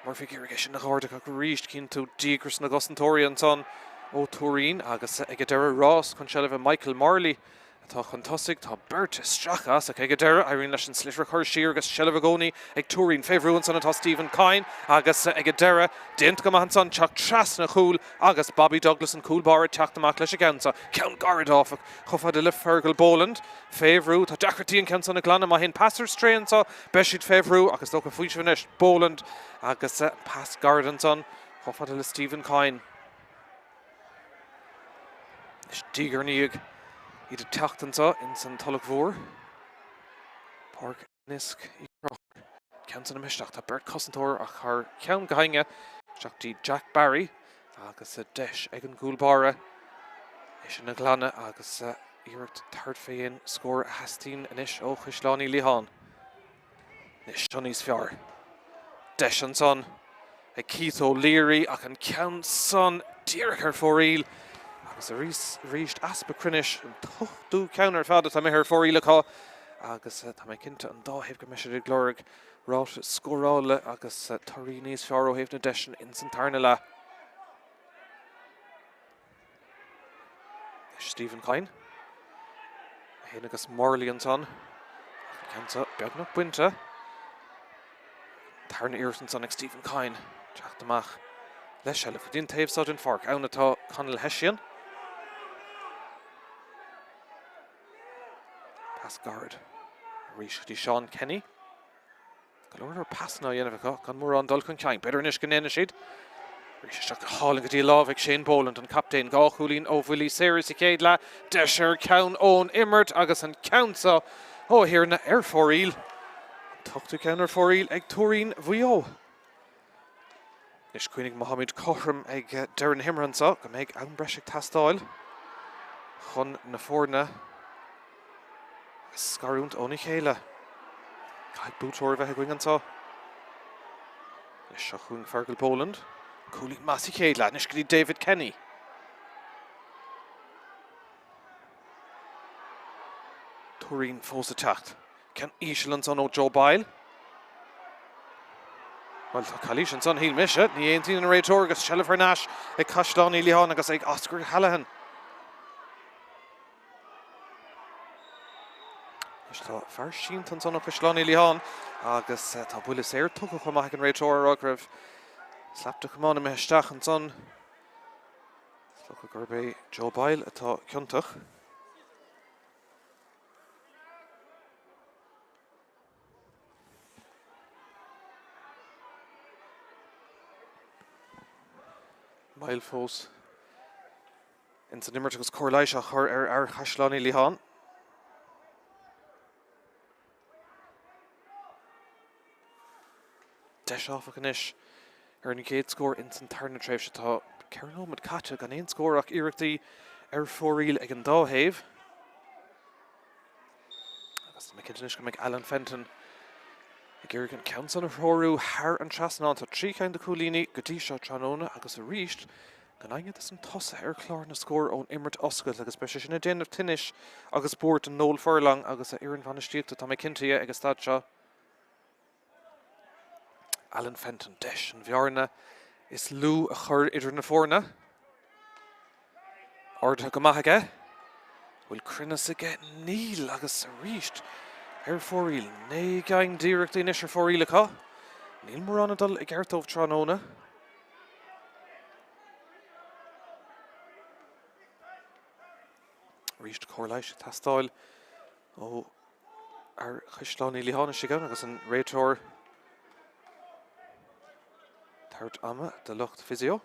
Murphy ag iarraidh é sin a dh'ardú ach arís cíonn tú díograis na gcosantóirí ansan ó Tuairín agus ag an deireadh rás chun seilbhe Michael Morley atá chun tosaigh. Tá beirt isteach as ach ag an deireadh, éiríonn leis an sliotar a chur siar agus seilbh i gcónaí ag Tuairín. Fé bhrú ansan atá Stephen Kyne agus ag an deireadh, déanta go maith ansan, teacht trasna chúl agus Bobby Douglas, an cúl báire, ag teacht amach leis an gceann seo. Ceann gairid, áfach, chomh fada le Fergal Boland. Fé bhrú, tá deacrachtaí an ceann san a ghlanadh. Má théann pas ar strae anso, beidh siad fé bhrú ach is dócha faoiseamh anois Boland agus pas gairid ansan chomh fada le Stephen Kyne. Anois diaidh ar ndiaidh iad ag teacht anseo ins an Tulach Mhór. Páirc Naisc Uí Chonchúir. Ceann san imithe isteach. Tá beirt cosantóir ach thar ceann go hinge isteach dtí Jack Barry agus deis ag an gcúl báire é sin a ghlanadh agus iarracht tabhairt fé dhéin scór a theastaíonn anois ó Chaisleán Uí Liatháin. Anois seo níos fearr. Deis ansan ag Keith O'Leary ach an ceann san díreach ar fóraoil agus arís arís easpa cruinnis, an t-ochtú ceann ar fad atá imithe ar fóraoil acu agus tá mé cinnte an dá thaobh go mbeidh siad ag lorg ráta scórála agus torthaí níos fearr ó thaobh na deiseanna ins an tarna leath. Stephen Kyne. É féin agus Morley ansan. Ach an ceann seo beagnach bainte. Tarna iarracht ansan ag Stephen Kyne. Teacht amach le seilbh go dtí an taobh seo den pháirc. Ann atá Conall Hession. Pas gairid arís go dtí Seán Kenny. Go leor leor pasanna á dhéanamh acu gan mórán dul chun cinn. B'fhéidir anois go ndéanfaidh siad. Arís isteach go hálainn go dtí a lámh ag Shane Boland, an captaen. 2 chúilín ó bhuillí saora sa chéad leath. Deis ar cheann ón imirt agus an ceann seo, ó a Thiarna, ar fóraoil. An t-ochtú ceann ar fóraoil ag Tuairín Mhaigh Eo. Anois cuimhnigh má táimid cothrom ag deireadh na himeartha anseo go mbeidh am breise ag teastáil chun na foirne a scarúint óna chéile. Caithfidh buaiteoir a bheith againn anseo. Anois seo chugainn Fergal Boland. Cúilín maith sa chéad leath. Anois go dtí David Kenny. Tuairín fós ag teacht. Ceann íseal ansan ó Joe Boyle. Bhuel, tá calaois ansan, shíl mise. Ní aontaíonn an réiteoir agus seilbh thar n-ais ag Caisleán Uí Liatháin agus ag Oscar Hallahan. Anois tá fear sínte ansan ó Chaisleán Uí Liatháin agus tá buille saor tugtha chomh maith ag an réiteoir a rá go raibh slat de chamán imithe isteach ansan. Is dócha gurb é Joe Boyle atá ciontach. Moill fós ins an imirt agus cóir leighis á chur ar fhear Chaisleán Uí Liatháin. Deis áfach anois ar an gcéad scór ins an tarna tréimhse. Tá 4 nóiméad caite gan aon scór ach iarrachtaí ar fóraoil ag an dá thaobh. Agus tá mé cinnte anois go mbeidh Alan Fenton ag iarraidh an ceann san a threorú thar an trasnán. Tá 3 cheann de chúilíní go dtí seo tráthnóna agus arís. Gan éinne dos na tosaithe ar chlár na scór ón imirt oscailte agus beidh sé sin ag déanamh tinnis agus buairt do Noel Furlong agus a fhoireann bhainistíochta, tá mé cinnte dhe, ag an staid seo. Alan Fenton, deis an bhearna is lú a chur idir na foirne. Ardaithe go maith aige. Bhfuil cruinneas aige? Níl agus arís ar fóraoil. 9 gceann d'iarrachtaí anois ar fóraoil acu. Níl mórán ag dul i gceart dóibh tráthnóna. Arís cóir leighis ag teastáil ó fhear Chaisleán Uí Liatháin istigh ann agus an réiteoir ag tabhairt ama do lucht physio.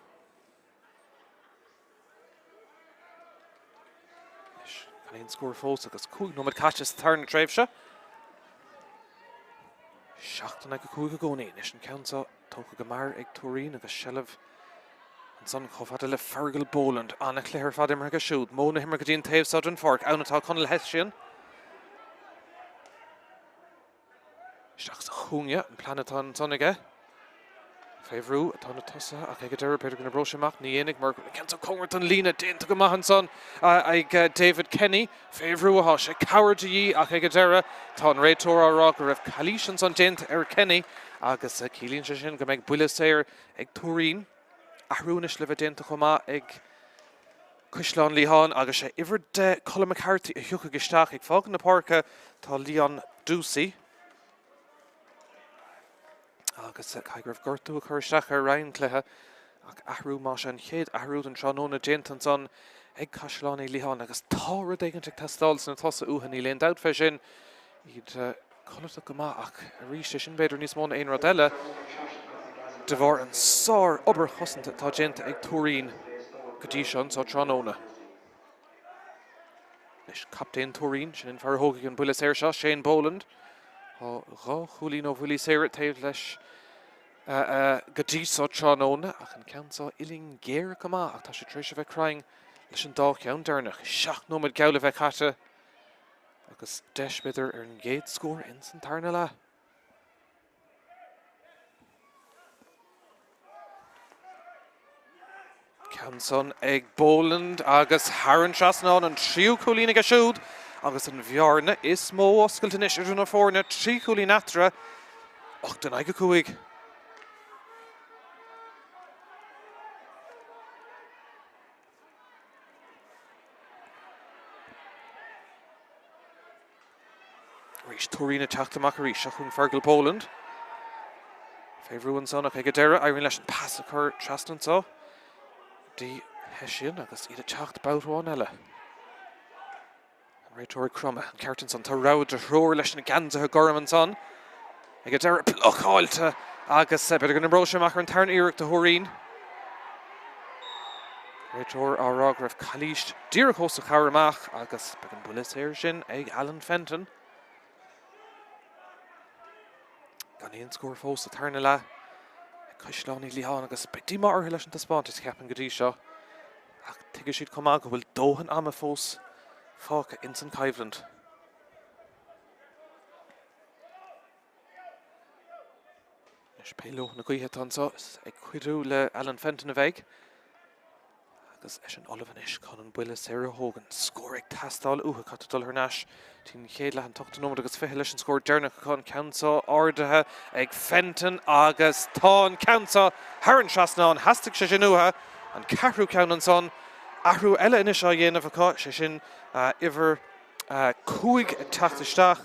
Anois, gan aon scór fós agus 5 nóiméad caite sa tarna tréimhse. 7 in aghaidh 5 i gcónaí. Anois an ceann seo tógtha go mear ag Tuairín agus seilbh ansan chomh fada le Fergal Boland. An-chluiche ar fad imeartha aige siúd. Modh na himeartha go dtí an taobh seo den pháirc. Ann atá Conall Hession. Isteach sa chúinne, an plean atá ansan aige. Fé bhrú atá na tosaithe ach ag an deireadh b'fhéidir go n-oibreoidh sé amach. Ní dhéanfaidh mar an ceann seo cóngarach don líne. Déanta go maith ansan ag David Kenny. Fé bhrú atá sé. Cabhair de dhíth ach ag an deireadh tá an réiteoir á rá go raibh calaois ansan déanta ar Kenny agus ciallaíonn sé sin go mbeidh buille saor ag Tuairín. Athrú anois le bheith déanta chomh maith ag Caisleán Liatháin agus sé uimhir 10 Colm McCarthy a thiocfaidh isteach. Ag fágaint na páirce tá Leon Ducey. Agus caithfidh go raibh gortú ag cur isteach air roimh an gcluiche ach athrú más ea an chéad athrú den tráthnóna déanta ansan ag Caisleán Uí Liatháin agus tá rud éigin ag teastáil sna tosaithe uathu, níl aon dabht fé sin. Iad codlatach go maith ach arís é sin b'fhéidir níos mó ná aon rud eile de bharr an sár-obair chosanta atá déanta ag Tuairín go dtí seo anso tráthnóna. Anois captaen Tuairín, sin an fear a thógfaidh an buille saor seo, Shane Boland. Tá dhá chúilín ó bhuillí saora taobh leis go dtí seo tráthnóna ach an ceann seo uillinn ghéar go maith ach tá sé tar éis a bheith cruinn leis an dá cheann deireanach. 7 nóiméad geall le bheith caite. Agus deis, b'fhéidir, ar an gcéad scór ins an tarna leath. Ceann san ag Boland agus thar an trasnán, an tríú cúilín aige siúd agus an bhearna is mó oscailte anois idir na foirne, 3 chúilín eatarthu, 8 in aghaidh 5. Arís Tuairín ag teacht amach arís. Seo chugainn Fergal Boland. Fé bhrú ansan ach ag an deireadh éiríonn leis an pas a chur trasna anseo go dtí Hession agus iad ag teacht babhta amháin eile. An réiteoir ag cromadh, an ceart ansan. Tá rogha de thriúr leis na geansaithe gorm ansan. Ag an deireadh, blocáilte agus b'fhéidir go n-oibreoidh sé amach ar an tarna iarracht do Thuairín. Réiteoir á rá go raibh calaois díreach os a chomhair amach agus beidh an buille saor sin ag Alan Fenton. Gan aon scór fós sa tarna leath ag Caisleán Uí Liatháin agus beidh díomá orthu leis an taispeántas, cheapfainn, go dtí seo. Ach tuigfidh siad chomh maith go bhfuil dóthain ama fós fágtha ins an choimhlint. Anois pé leoithne na gaoithe atá anseo, is ag cuidiú le Alan Fenton a bheidh. Agus eisean ullamh anois chun an buille saor a thógaint. Scór ag teastáil uathu. Caithfidh dul thar n-ais dtí'n chéad leath an t-ocht nóiméad agus 20 leis an scór deireanach acu. An ceann seo ardaithe ag Fenton agus tá an ceann seo thar an trasnán. Theastaigh sé sin uathu. An ceathrú ceann ansan. Athrú eile anois á dhéanamh acu, sé sin uimhir 5 ag teacht isteach.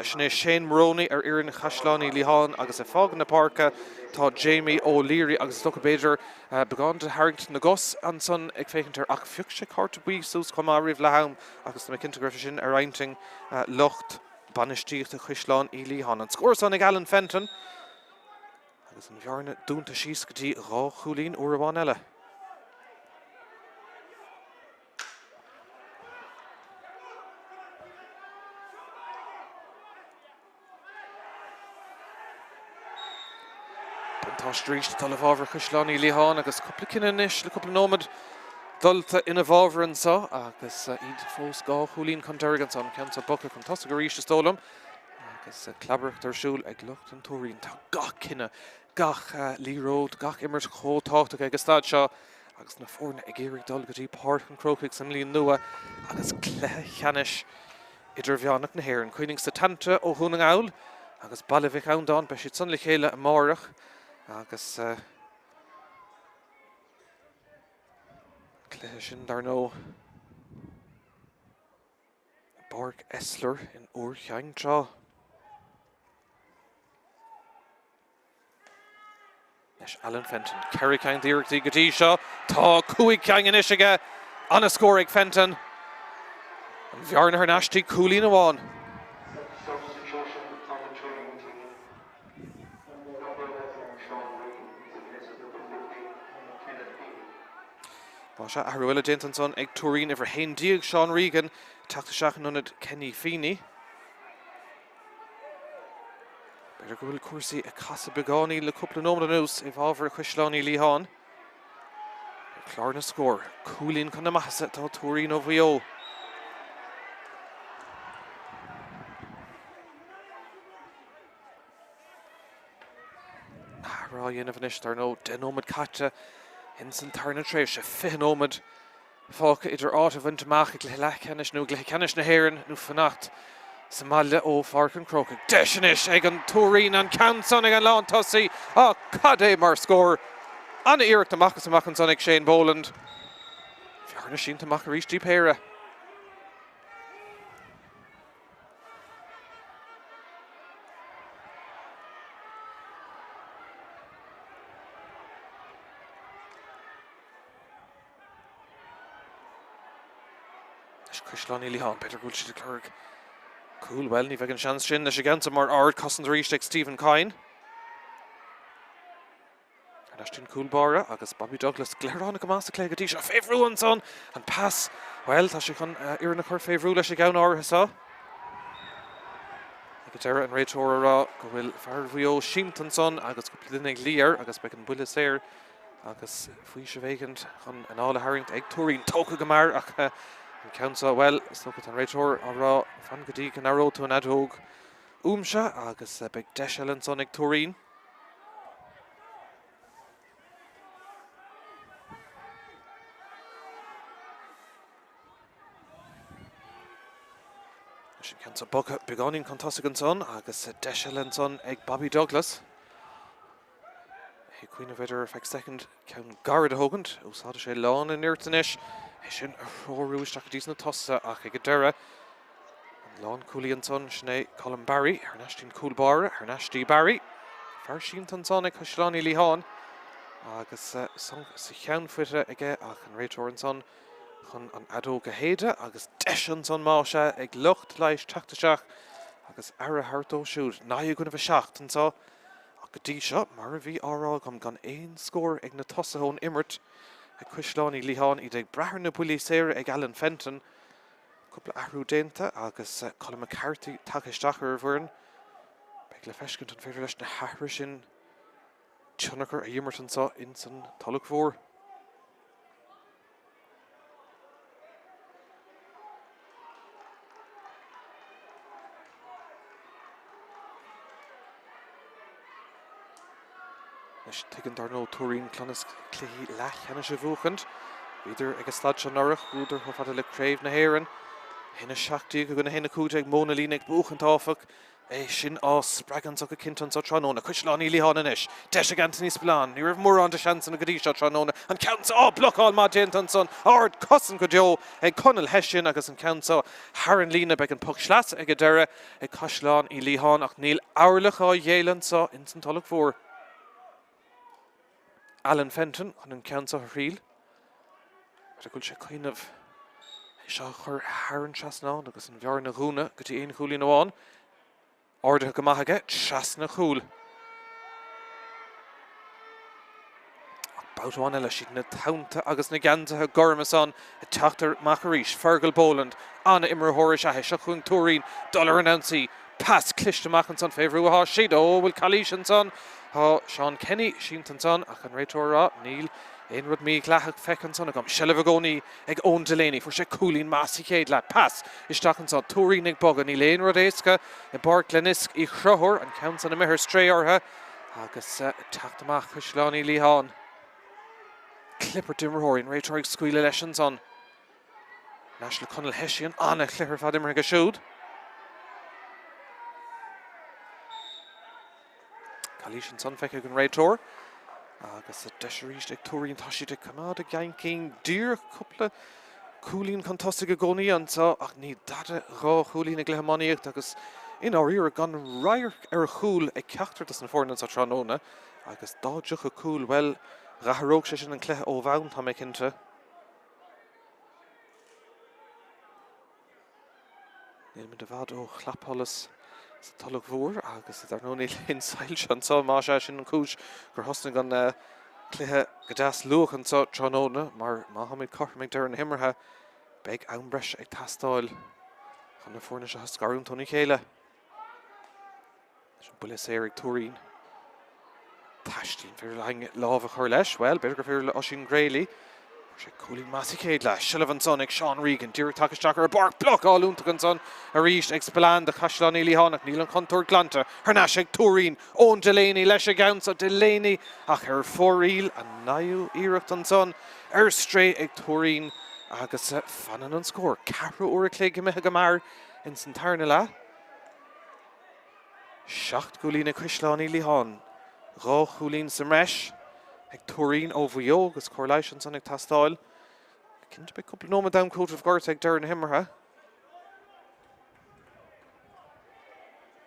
Sin é Shane Moroney ar fhoireann Chaisleán Uí Liatháin agus ag fágaint na páirce tá Jamie O'Leary agus is dócha b'fhéidir beagán de tharraingt na gcos ansan ag féachaint air ach phioc sé cárta buí suas chomh maith roimh leath am agus tá mé cinnte go raibh sé sin ar intinn lucht bainistíochta Chaisleán Uí Liatháin. An scór san ag Alan Fenton agus an bhearna dúnta síos go dtí dhá chúilín uair amháin eile. Buntáiste arís ag dul i bhfabhar Chaisleán Uí Liatháin agus cúpla cinneadh anois le cúpla nóiméad dulta ina bhfabhar anseo agus iad fós dhá chúilín chun deiridh anso. An ceann seo bogtha chun tosaigh arís is dóigh liom agus clabaireacht ar siúl ag lucht an Tuairín. Tá gach cinneadh, gach liathróid, gach imirt chomh tábhachtach ag an staid seo. Agus na foirne ag iarraidh dul go dtí Páirc an Chrócaigh sa mbliain nua agus cluiche ceannais idirmheánach na hÉireann. Cuimhnigh Setanta ó Dhún na nGall agus Baile Mhic Andáin, beidh siad san le chéile amárach agus an cluiche sin dar ndóigh i bPáirc Esler in Iúr Chinn Trá. Anois Alan Fenton, 4 ceann d'iarrachtaí go dtí seo. Tá 5 ceann anois aige. An-scór ag Fenton. An bhearna thar n-ais dtí cúilín amháin. Más ea, athrú eile déanta ansan ag Tuairín, uimhir 11, Seán Regan, ag teacht isteach in ionad Kenny Feeney. B'fhéidir go bhfuil cúrsaí ag casadh beagáinín le cúpla nóiméad anuas i bhfabhar Chaisleán Uí Liatháin. Ar chlár na scór, cúilín chun na maitheasa atá Tuairín ó Mhaigh Eo. Athrú á dhéanamh anois, dar ndóigh, 10 nóiméad caite ins an tarna tréimhse, 20 nóiméad fágtha idir áit a bhaint amach i gcluiche leathcheannais nó i gcluiche ceannais na hÉireann nó fanacht sa mbaile ó Pháirc an Chrócaigh. Deis anois ag an Tuairín an ceann san ag an lántosaí ach cad é mar scór! An-iarracht amach is amach ansan ag Shane Boland. Bearna sínte amach arís dtí péire. Anois Caisleán Uí Liatháin, b'fhéidir go bhfuil siad ag lorg cúl. Bhuel, ní bheidh an seans sin leis an gceann mar ardchosaint arís ag Stephen Coyne. Ar ais don cúl báire agus Bobby Douglas gleoránach go maith sa cluiche go dtí seo. Fé bhrú ansan, an pas, bhuel, tá sé chun fhoireann a chur fé bhrú leis an gceann áirithe seo. Ag an deireadh an réiteoir a rá go bhfuil fear Mhaigh Eo sínte ansan agus cúpla duine ag luí air agus beidh an buille saor Agus faoiseamh éigint chun anáil a tharraingt ag Tuairín. Tógtha go mear ach an ceann seo, bhuel, is dócha tá an réiteoir á rá, fan go dtí go n-aireoidh tú an fheadóg uaimse agus beidh deis eile ansan ag Tuairín. Leis an ceann seo bogtha beagáinín chun tosaigh ansan agus deis eile ansan ag Bobby Douglas. É ag cuimhneamh b'fhéidir ar feadh soicind ceann gairid a thógaint. Úsáidfidh sé lán a nirt anois é sin a threorú isteach go dtí sna tosaithe ach ag an deireadh, an lánchúlaí ansan, sin é Colm Barry, thar n-ais dtí'n cúl báire, thar n-ais dtí Barry. Fear sínte ansan ag Caisleán Uí Liatháin agus sonc sa cheann faighte aige ach an réiteoir ansan chun an fheadóg a shéideadh agus deis ansan más ea ag lucht leighis teacht isteach agus aire a thabhairt dó siúd. 9 i gcoinnibh 7 anso. Ach go dtí seo, mar a bhí á rá agam, gan aon scór ag na tosaithe ón imirt ag Caisleán Uí Liatháin, iad ag brath ar na buillí saora ag Alan Fenton. Cúpla athrú déanta agus Colm McCarthy tagtha isteach ar an bhfoireann. Beidh le feiscint an féidir leis na hathruithe sin tionchar a imirt anseo ins an Tulach Mhór. Anois tuigeann dar ndóigh Tuairín Clonlisk cluichí leathcheannais a bhuachaint. Bhíodar ag an staid seo anuraidh, chuadar chomh fada le Craobh na hÉireann. 1-17 i gcoinne 1-15 Móin na Líne ag buachaint áfach. É sin á spreagadh anso go cinnte anso tráthnóna. Caisleán Uí Liatháin anois. Deis ag Anthony Spillane. Ní raibh mórán de sheansanna go dtí seo tráthnóna. An ceann seo, á, blocáil maith déanta ansan. Ard cosaint go deo ag Conall Hession agus an ceann seo thar an líne. Beidh an poc sleasa ag an deireadh ag Caisleán Uí Liatháin ach níl orlach á ghéilleadh anso ins an Tulach Mhór. Alan Fenton chun an ceann seo a thriail. B'fhéidir go bhfuil sé ag cuimhneamh é seo a chur thar an trasnán agus an bhearna a dhúnadh go dtí aon chúilín amháin. Ardaithe go maith aige trasna chúil. Ach babhta amháin eile, siad na tonnta agus na geansaithe gorma san ag teacht amach arís. Fergal Boland, an-imreoir is ea é. Seo chugainn Tuairín, dul ar an ionsaí. Pas cliste amach ansan fé bhrú atá siad. Ó, bhfuil calaois ansan? Tá Seán Kenny sínte ansan ach an réiteoir a rá níl aon rud mídhleathach feicthe ansan agam. Seilbh i gcónaí ag Eoin Delaney. Fuair sé cúilín maith sa chéad leath. Pas isteach ansan. Tuairín ag bogadh. Níl aon rud éasca i bPáirc Glenisk Uí Chonchúir. An ceann san imithe ar strae orthu agus teacht amach Caisleán Uí Liatháin. Clipear d'imreoirí, an réiteoir ag scaoileadh leis ansan. Thar n-ais le Conall Hession, an-chluiche ar fad imeartha aige siúd. Calaois ansan feicthe ag an réiteoir. Agus deis arís ag Tuairín, tá siad ag coimeád a gceann cinn díreach cúpla cúilín chun tosaigh i gcónaí anseo ach ní dada dhá chúilín i gcluiche iománaíochta agus i ndáiríre gan radharc ar chúl ag ceachtar dos na foirne anseo tráthnóna agus dá dtiocfadh cúl, bhuel, dh'athródh sé sin an cluiche ó bhonn, tá mé cinnte. Nílimid i bhfad ó chlapsholas sa Tulach Mhór agus dar ndóigh níl aon soilse anseo, más ea sin an chúis gur thosnaigh an cluiche go deas luath anseo tráthnóna mar má tháimid cothrom ag deireadh na himeartha beidh am breise ag teastáil chun na foirne seo a scarúint óna chéile. Leis an buille saor ag Tuairín. Taistil, an féidir le éinne lámh a chur leis? Bhuel, b'fhéidir gur féidir le Oisín Greally. Fuair sé cúilín maith sa chéad leath. Seilbh ansan ag Seán Regan. Díreach tagtha isteach ar an bpáirc. Blocáil iontach ansan arís ag Spillane do Chaisleán Uí Liatháin ach níl an chontúirt glanta. Thar n-ais ag Tuairín. Eoin Delaney leis an gceann so. Delaney ach ar fóraoil. An naoú iarracht ansan ar strae ag Tuairín agus fanann an scór. Ceathrú uair a chloig imithe go mear ins an tarna leath. 7 gcúilín ag Caisleán Uí Liatháin, 2 chúilín sa mbreis ag Tuairín ó Mhaigh Eo agus cóir leighis ansan ag teastáil. Cinnte beidh cúpla nóiméad d'am cúitimh gorta ag deireadh na himeartha.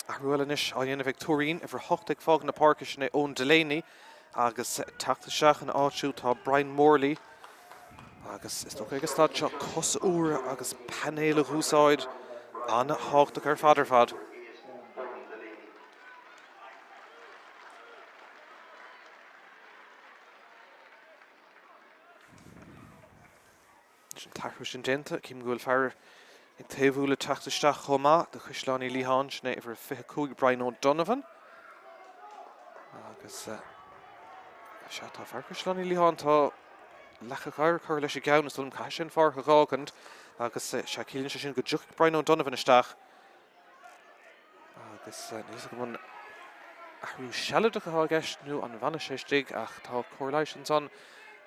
Athrú eile anois á dhéanamh ag Tuairín, uimhir 8 ag fágaint na páirce, sin é Eoin Delaney agus teacht isteach ina áit siúd tá Brian Morley. Agus is dócha ag an staid seo cosa úra agus painéal a dh'úsáid an-thábhachtach ar fad ar fad. Leis an t-athrú sin déanta, cím go bhfuil fear ag taobhú le teacht isteach chomh maith do Chaisleán Uí Liatháin, sin é uimhir 25 Brian O'Donovan. Agus sea, tá fear Chaisleán Uí Liatháin, tá leac oighir curtha leis an gceann, is dóigh liom, caithfidh sé an pháirc a dh'fhágaint agus sea, ciallaíonn sé sin go dtiocfaidh Brian O'Donovan isteach. Agus níl fhios agam an athrú sealadach atá i gceist nó an bhfanfaidh sé istigh ach tá cóir leighis ansan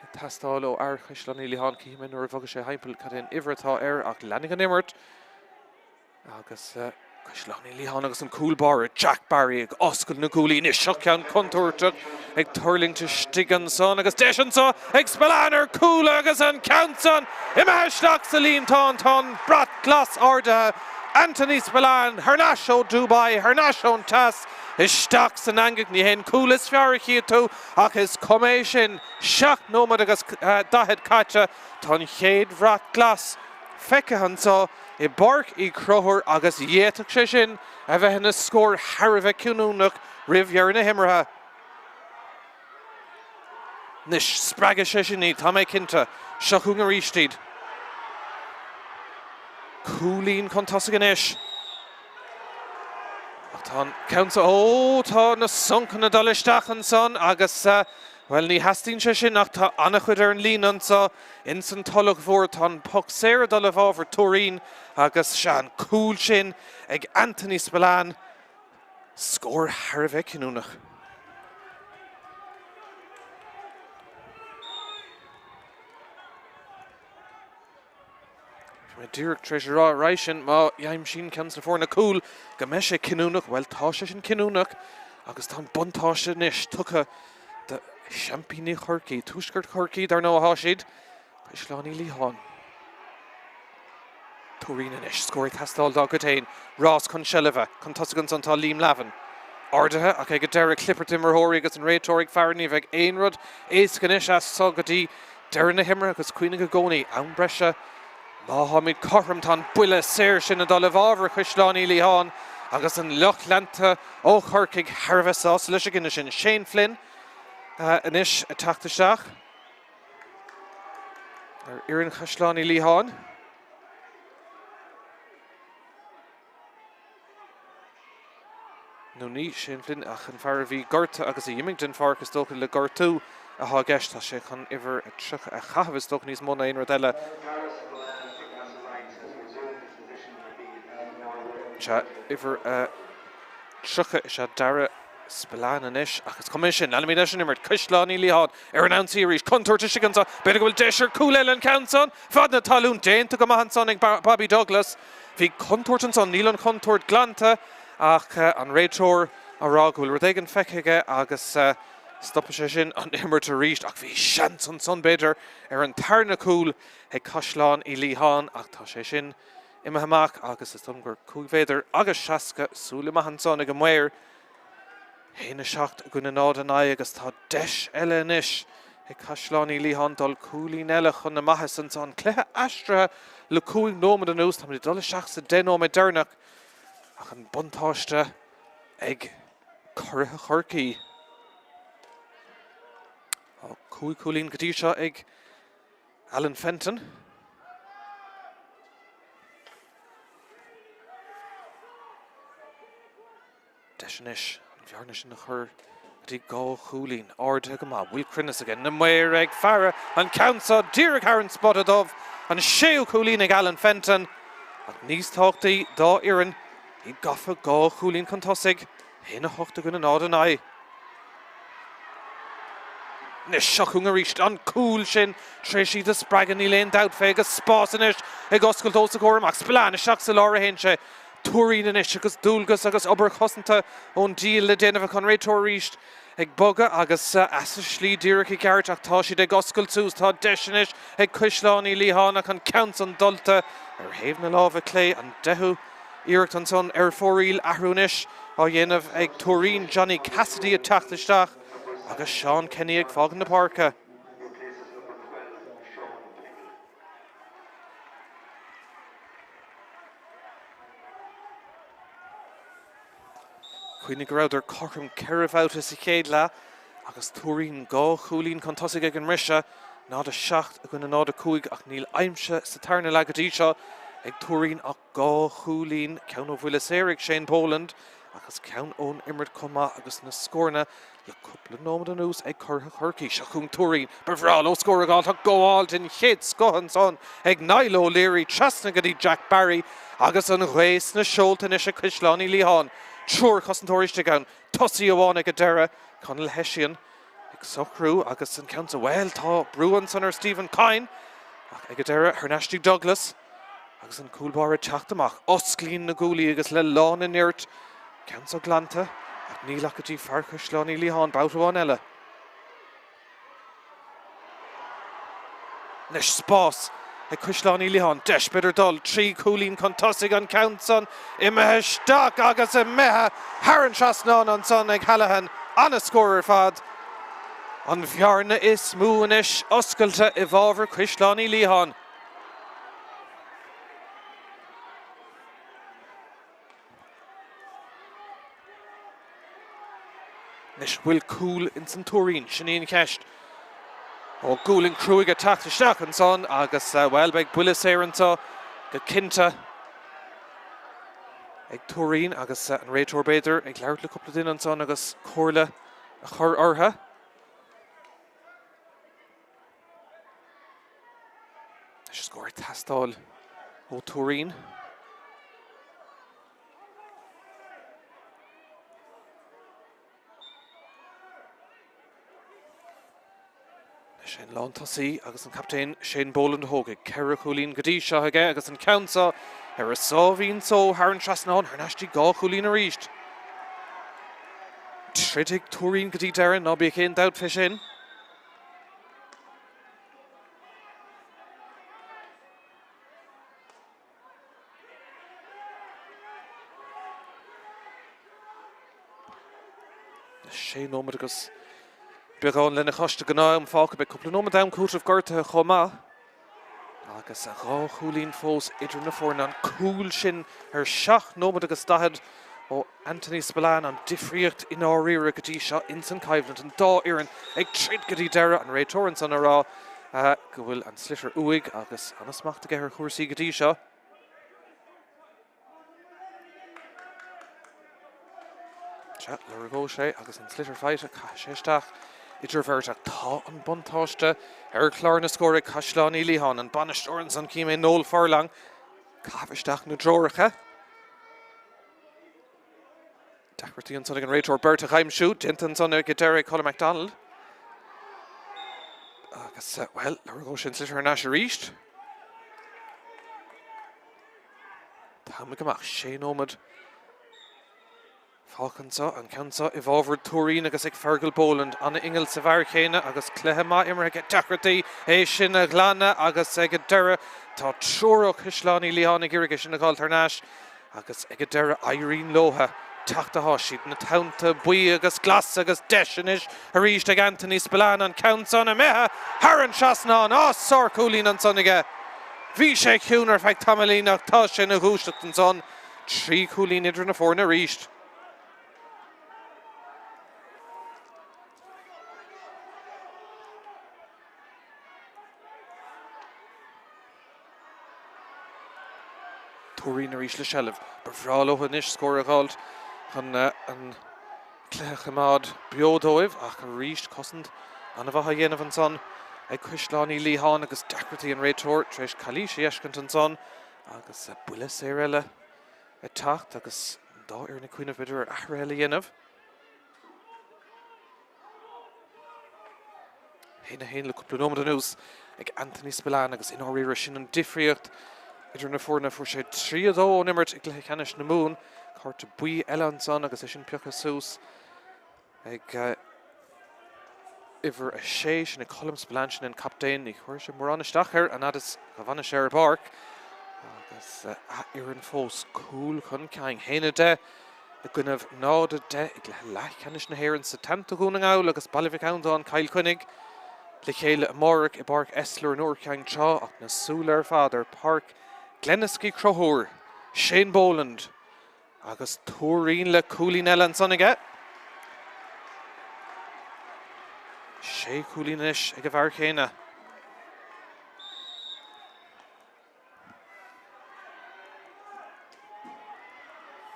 ag teastáil ó fhear Chaisleán Uí Liatháin. Cífidh mé nuair a bhogfaidh sé thimpeall cad é an uimhir atá air ach leanfaidh an imirt. Agus Caisleán Uí Liatháin agus an cúl báire Jack Barry ag oscailt na gcuaillí anois. Seo ceann contúirteach ag tuirlingt istigh ansan agus deis anso ag Spillane ar cúl agus an ceann san imithe isteach sa líontán. Tá an brat glas ardaithe. Anthony Spillane thar n-ais ó Dubai, thar n-ais ón teas, isteach san eangach. Ní hé an cúl is fearr a chífidh tú ach is cuma é sin. 7 nóiméad agus 40 caite. Tá an chéad bhrat glas feicthe anso i bPáirc Uí Chonchúir agus d'fhéadfadh sé sin a bheith ina scór thar a bheith cinniúnach roimh dheireadh na himeartha. Anois, spreagfaidh sé sin iad, tá mé cinnte. Seo chugainn arís iad. Cúilín chun tosaigh anois. Ach tá an ceann so, ó, tá na soncanna ag dul isteach ansan agus, bhuel, ní theastaíonn sé sin ach tá an-chuid ar an líne anso ins an Tulach Mhór. Tá an poc saor ag dul i bhfabhar Tuairín agus, sea, an cúl sin ag Anthony Spillane. Scór thar a bheith cinniúnach. Bhí mé díreach tar éis a rá roimhe sin, má aimsíonn ceann de na foirne cúl go mbeidh sé cinniúnach, bhuel tá sé sin cinniúnach agus tá an buntáiste anois tugtha do sheaimpíní Chorcaí, Tuaisceart Chorcaí dar ndóigh atá siad. Caisleán Uí Liatháin. Tuairín anois. Scór ag teastáil dá gcuid féin. Rás chun seilbhe. Chun tosaigh ansan tá Liam Lavin. Ardaithe ach ag an deireadh clipear d'imreoirí agus an réiteoir ag faire. Ní bheidh aon rud éasca anois as so go dtí deireadh na himeartha agus cuimhnigh i gcónaí, am breise má tháimid cothrom tá an buille saor sin ag dul i bhfabhar Chaisleán Uí Liatháin agus an lucht leanta ó Chorcaigh thar a bheith sásta leis an gcinneadh sin. Shane Flynn anois ag teacht isteach. Ar fhoireann Chaisleán Uí Liatháin. Nó ní Shane Flynn ach an fear a bhí gortaithe agus a d'imigh den pháirc is dócha le gortú atá i gceist. Tá sé chun uimhir 30 a chaitheamh is dócha níos mó ná aon rud eile. Sea, uimhir 30 is ea Dara. Spillane anois ach is cuma é sin, leanfaimid leis an imirt. Caisleán Uí Liatháin ar an ionsaí arís. Contúirt istigh anseo. B'fhéidir go bhfuil deis ar chúl eile an ceann san. Fad na talún déanta go maith ansan ag Bobby Douglas. Bhí contúirt ansan, níl an chontúirt glanta ach an réiteoir á rá go bhfuil rud éigin feicthe aige agus stopfaidh sé sin an imirt arís. Ach bhí seans ansan b'fhéidir ar an tarna cúl ag Caisleán Uí Liatháin ach tá sé sin imithe amach agus is dóigh liom gur 5 mhéadar agus 60 súil amach ansan ag an maor. 1, 7 i gcoinne 0, 9 agus tá deis eile anois ag Caisleán Uí Liatháin dul cúilín eile chun na maitheasa ansan. Cluiche aistrithe le 5 nóiméad anuas. Táimid ag dul isteach sa 10 nóiméad deireanach ach an buntáiste ag curaithe Chorcaí. Tá 5 chúilín go dtí seo ag Alan Fenton. Deis anois an bhearna sin a chur go dtí 2 chúilín. Ardaithe go maith. Bhfuil cruinneas aige. Na maoir ag faire an ceann seo díreach thar an spota dubh. An séú cúilín ag Alan Fenton. Ach níos tábhachtaí dá fhoireann, iad gafa 2 chúilín chun tosaigh. 1, 8 i gcoinne 0, 9. Anois seo chugainn arís an cúl sin tar éis iad a spreagadh, níl aon dabht fé, agus spás anois ag oscailt os a gcomhair amach. Spillane isteach sa lár a théann sé. Tuairín anois agus dualgas agus obair chosanta ón díol le déanamh acu. An réiteoir arís ag bogadh agus as a slí díreach i gceart ach tá siad ag oscailt suas. Tá deis anois ag Caisleán Uí Liatháin ach an ceann san dulta ar thaobh na láimhe clé, an deichiú Iarracht ansan ar fóraoil, athrú anois á dhéanamh ag Tuairín, Johnny Cassidy ag teacht isteach agus Seán Kenny ag fágaint na páirce. Cuimhnigh go rabhadar cothrom 4 bhabhta sa chéad leath agus Tuairín 2 chúilín chun tosaigh ag an mbriseadh, 0-7 i gcoinne 0-5 ach níl aimsithe sa tarna leath go dtí seo ag Tuairín ach 2 chúilín, ceann ó bhuille saor ag Shane Boland agus ceann ón imirt chomh maith agus na scóranna le cúpla nóiméad anuas ag curaithe Chorcaí. Seo chugainn Tuairín. Ba bhreá leo scór a fháil. Tá gabháil den chéad scoth ansan ag Niall O'Leary trasna go dtí Jack Barry agus an ghaoth sna seolta anois ag Caisleán Uí Liatháin. Triúr cosantóirí istigh ann. Tosaí amháin ag an deireadh, Conall Hession ag socrú agus an ceann sa, bhuel, tá brú ansan ar Stephen Kyne ach ag an deireadh thar n-ais dtí Douglas. Agus an cúl báire ag teacht amach, osclaíonn na guaillí agus le lán a nirt, ceann seo glanta, ach níl ach go dtí fear Chaisleán Uí Liatháin babhta amháin eile. Anois spás ag Caisleán Uí Liatháin, deis b'fhéidir dul 3 chúilín chun tosaigh, an ceann san imithe isteach agus imithe thar an trasnán ansan ag Hallahan, an-scór ar fad. An bhearna is mó anois oscailte i bhfabhar Chaisleán Uí Liatháin. Anois, bhfuil cúl ins an Tuairín? Sin í an cheist. Ó, gualainn cruaidh ag teacht isteach ansan agus, bhuel, beidh buille saor anseo go cinnte ag Tuairín agus an réiteoir, b'fhéidir, ag labhairt le cúpla duine ansan agus comhairle a chur orthu. Scór ag teastáil ó Tuairín. Is é an lántosaí agus an captaen Shane Boland a thógfaidh 4 chúilín go dtí seo aige agus an ceann seo ar a sáimhín só thar an trasnán thar n-ais dtí 2 chúilín arís. Troidfidh Tuairín go dtí deireadh, ná bíodh aon dabht fé sin. Sé nóiméad agus beagán lena chois de ghnáth-am fágtha. Beidh cúpla nóiméad am cúitimh gortaithe chomh maith. Agus 2 chúilín fós idir na foirne. An cúl sin ar 7 nóiméad agus 40 ó Anthony Spillane an difríocht i ndáiríre go dtí seo ins an choimhlint. An dá fhoireann ag troid go dtí deireadh. An réiteoir ansan ag rá go bhfuil an sliotar uaidh agus an-smacht aige ar chúrsaí go dtí seo. Sea, lorgóidh sé agus an sliotar faighte, caithfidh sé isteach idir bheirt ach tá an buntáiste ar chlár na scór ag Caisleán Uí Liatháin. An bainisteoir ansan, cím é Noel Furlong, caitheamh isteach na dtreoracha. Deacrachtaí ansan ag an réiteoir beirt a aimsiú. Déanta ansan ag an deireadh ag Colm McDonald. Agus, bhuel, lorgóidh sé an sliotar thar n-ais arís. An t-am ag imeacht, sé nóiméad fágtha anseo, an ceann seo i bhfabhar Tuairín agus ag Fergal Boland. An-inneall sa bhfear chéanna agus cluiche maith imeartha aige. Deacrachtaí é sin a ghlanadh agus ag an deireadh tá triúr ó Chaisleán Uí Liatháin ag iarraidh é sin a dh'fháilt thar n-ais. Agus ag an deireadh éiríonn leotha teacht atá siad ina teannta buí agus glas agus deis anois arís ag Anthony Spillane an ceann san imithe thar an trasnán. Á, sárchúilín ansan aige. Bhí sé ciúin ar feadh tamaillín ach tá sé ina dhúiseacht ansan. 3 chúilín idir na foirne arís. Tuairín arís le seilbh. Ba bhreá leo anois scór a dh'fháilt chun an cluiche a choimeád beo dóibh ach arís cosaint an-mhaith á dhéanamh ansan ag Caisleán Uí Liatháin agus deacrachtaí an réiteoir tar éis calaois a fheiscint ansan agus buille saor eile ag teacht agus an dá fhoireann ag cuimhneamh b'fhéidir ar athruithe eile a dhéanamh. 1-1 le cúpla nóiméad anuas ag Anthony Spillane agus i ndáiríre sin an difríocht idir na foirne. Fuair sé 3-2 ón imirt i gcluiche ceannais na Mumhan. Cárta buí eile ansan agus é sin pioctha suas ag uimhir 6, sin é Colm Spillane, sin é an captaen. Ní chuirfidh sé mórán isteach air an fhad is a bhfanfaidh sé ar an bpáirc. Agus a fhoireann fós cúl chun cinn. 1-10. I gcoinnibh 0, 10 i gcluiche leathcheannais na hÉireann sa Teannta Dhún na nGall agus Baile Mhic Andáin, Cill Chainnigh le chéile amárach i bPáirc Esler in Iúr Cinn Trá ach na súile ar fad ar Pháirc Glenisk Uí Chonchúir, Shane Boland agus Tuairín le cúilín eile ansan aige. Sé chúilín anois ag an bhfear chéanna.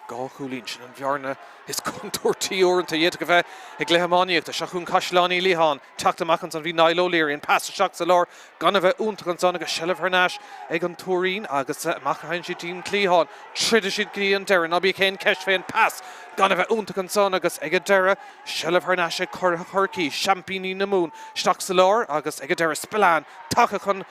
2 chúilín, sin an bhearna is contúirtí uaireanta a d'fhéadfadh a bheith i gcluiche iománaíochta. Seo chugainn Caisleán Uí Liatháin. Teacht amach ansan bhí Niall O'Leary, an pas isteach sa lár gan a bheith iontach ansan agus seilbh thar n-ais ag an Tuairín agus amach a théann siad dtí'n cliathán. Troidfidh siad go dtí an deireadh, ná bíodh aon cheist fé an pas gan a bheith iontach ansan agus ag an deireadh seilbh thar n-ais ag Curaithe Chorcaí, seaimpíní na Mumhan, isteach sa lár agus ag an deireadh Spillane tagtha chun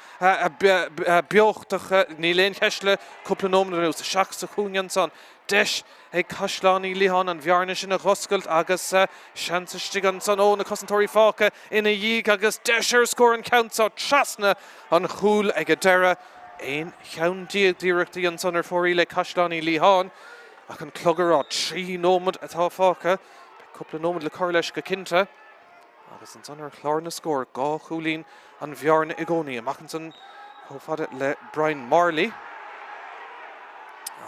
beochta, níl aon cheist le cúpla nóiméad anuas, isteach sa chúinne ansan. Deis ag Caisleán Uí Liatháin an bhearna sin a dh'oscailt agus seans istigh ansan ó na cosantóirí fágtha ina dhiaidh agus deis ar scór an ceann seo trasna an chúil ag an deireadh. 11 cheann d'iarrachtaí ansan ar fóraoil ag Caisleán Uí Liatháin ach an clog ag rá 3 nóiméad atá fágtha. Beidh cúpla nóiméad le cur leis go cinnte. Agus ansan ar chlár na scór, 2 chúilín an bhearna i gcónaí. Amach ansan chomh fada le Brian Morley.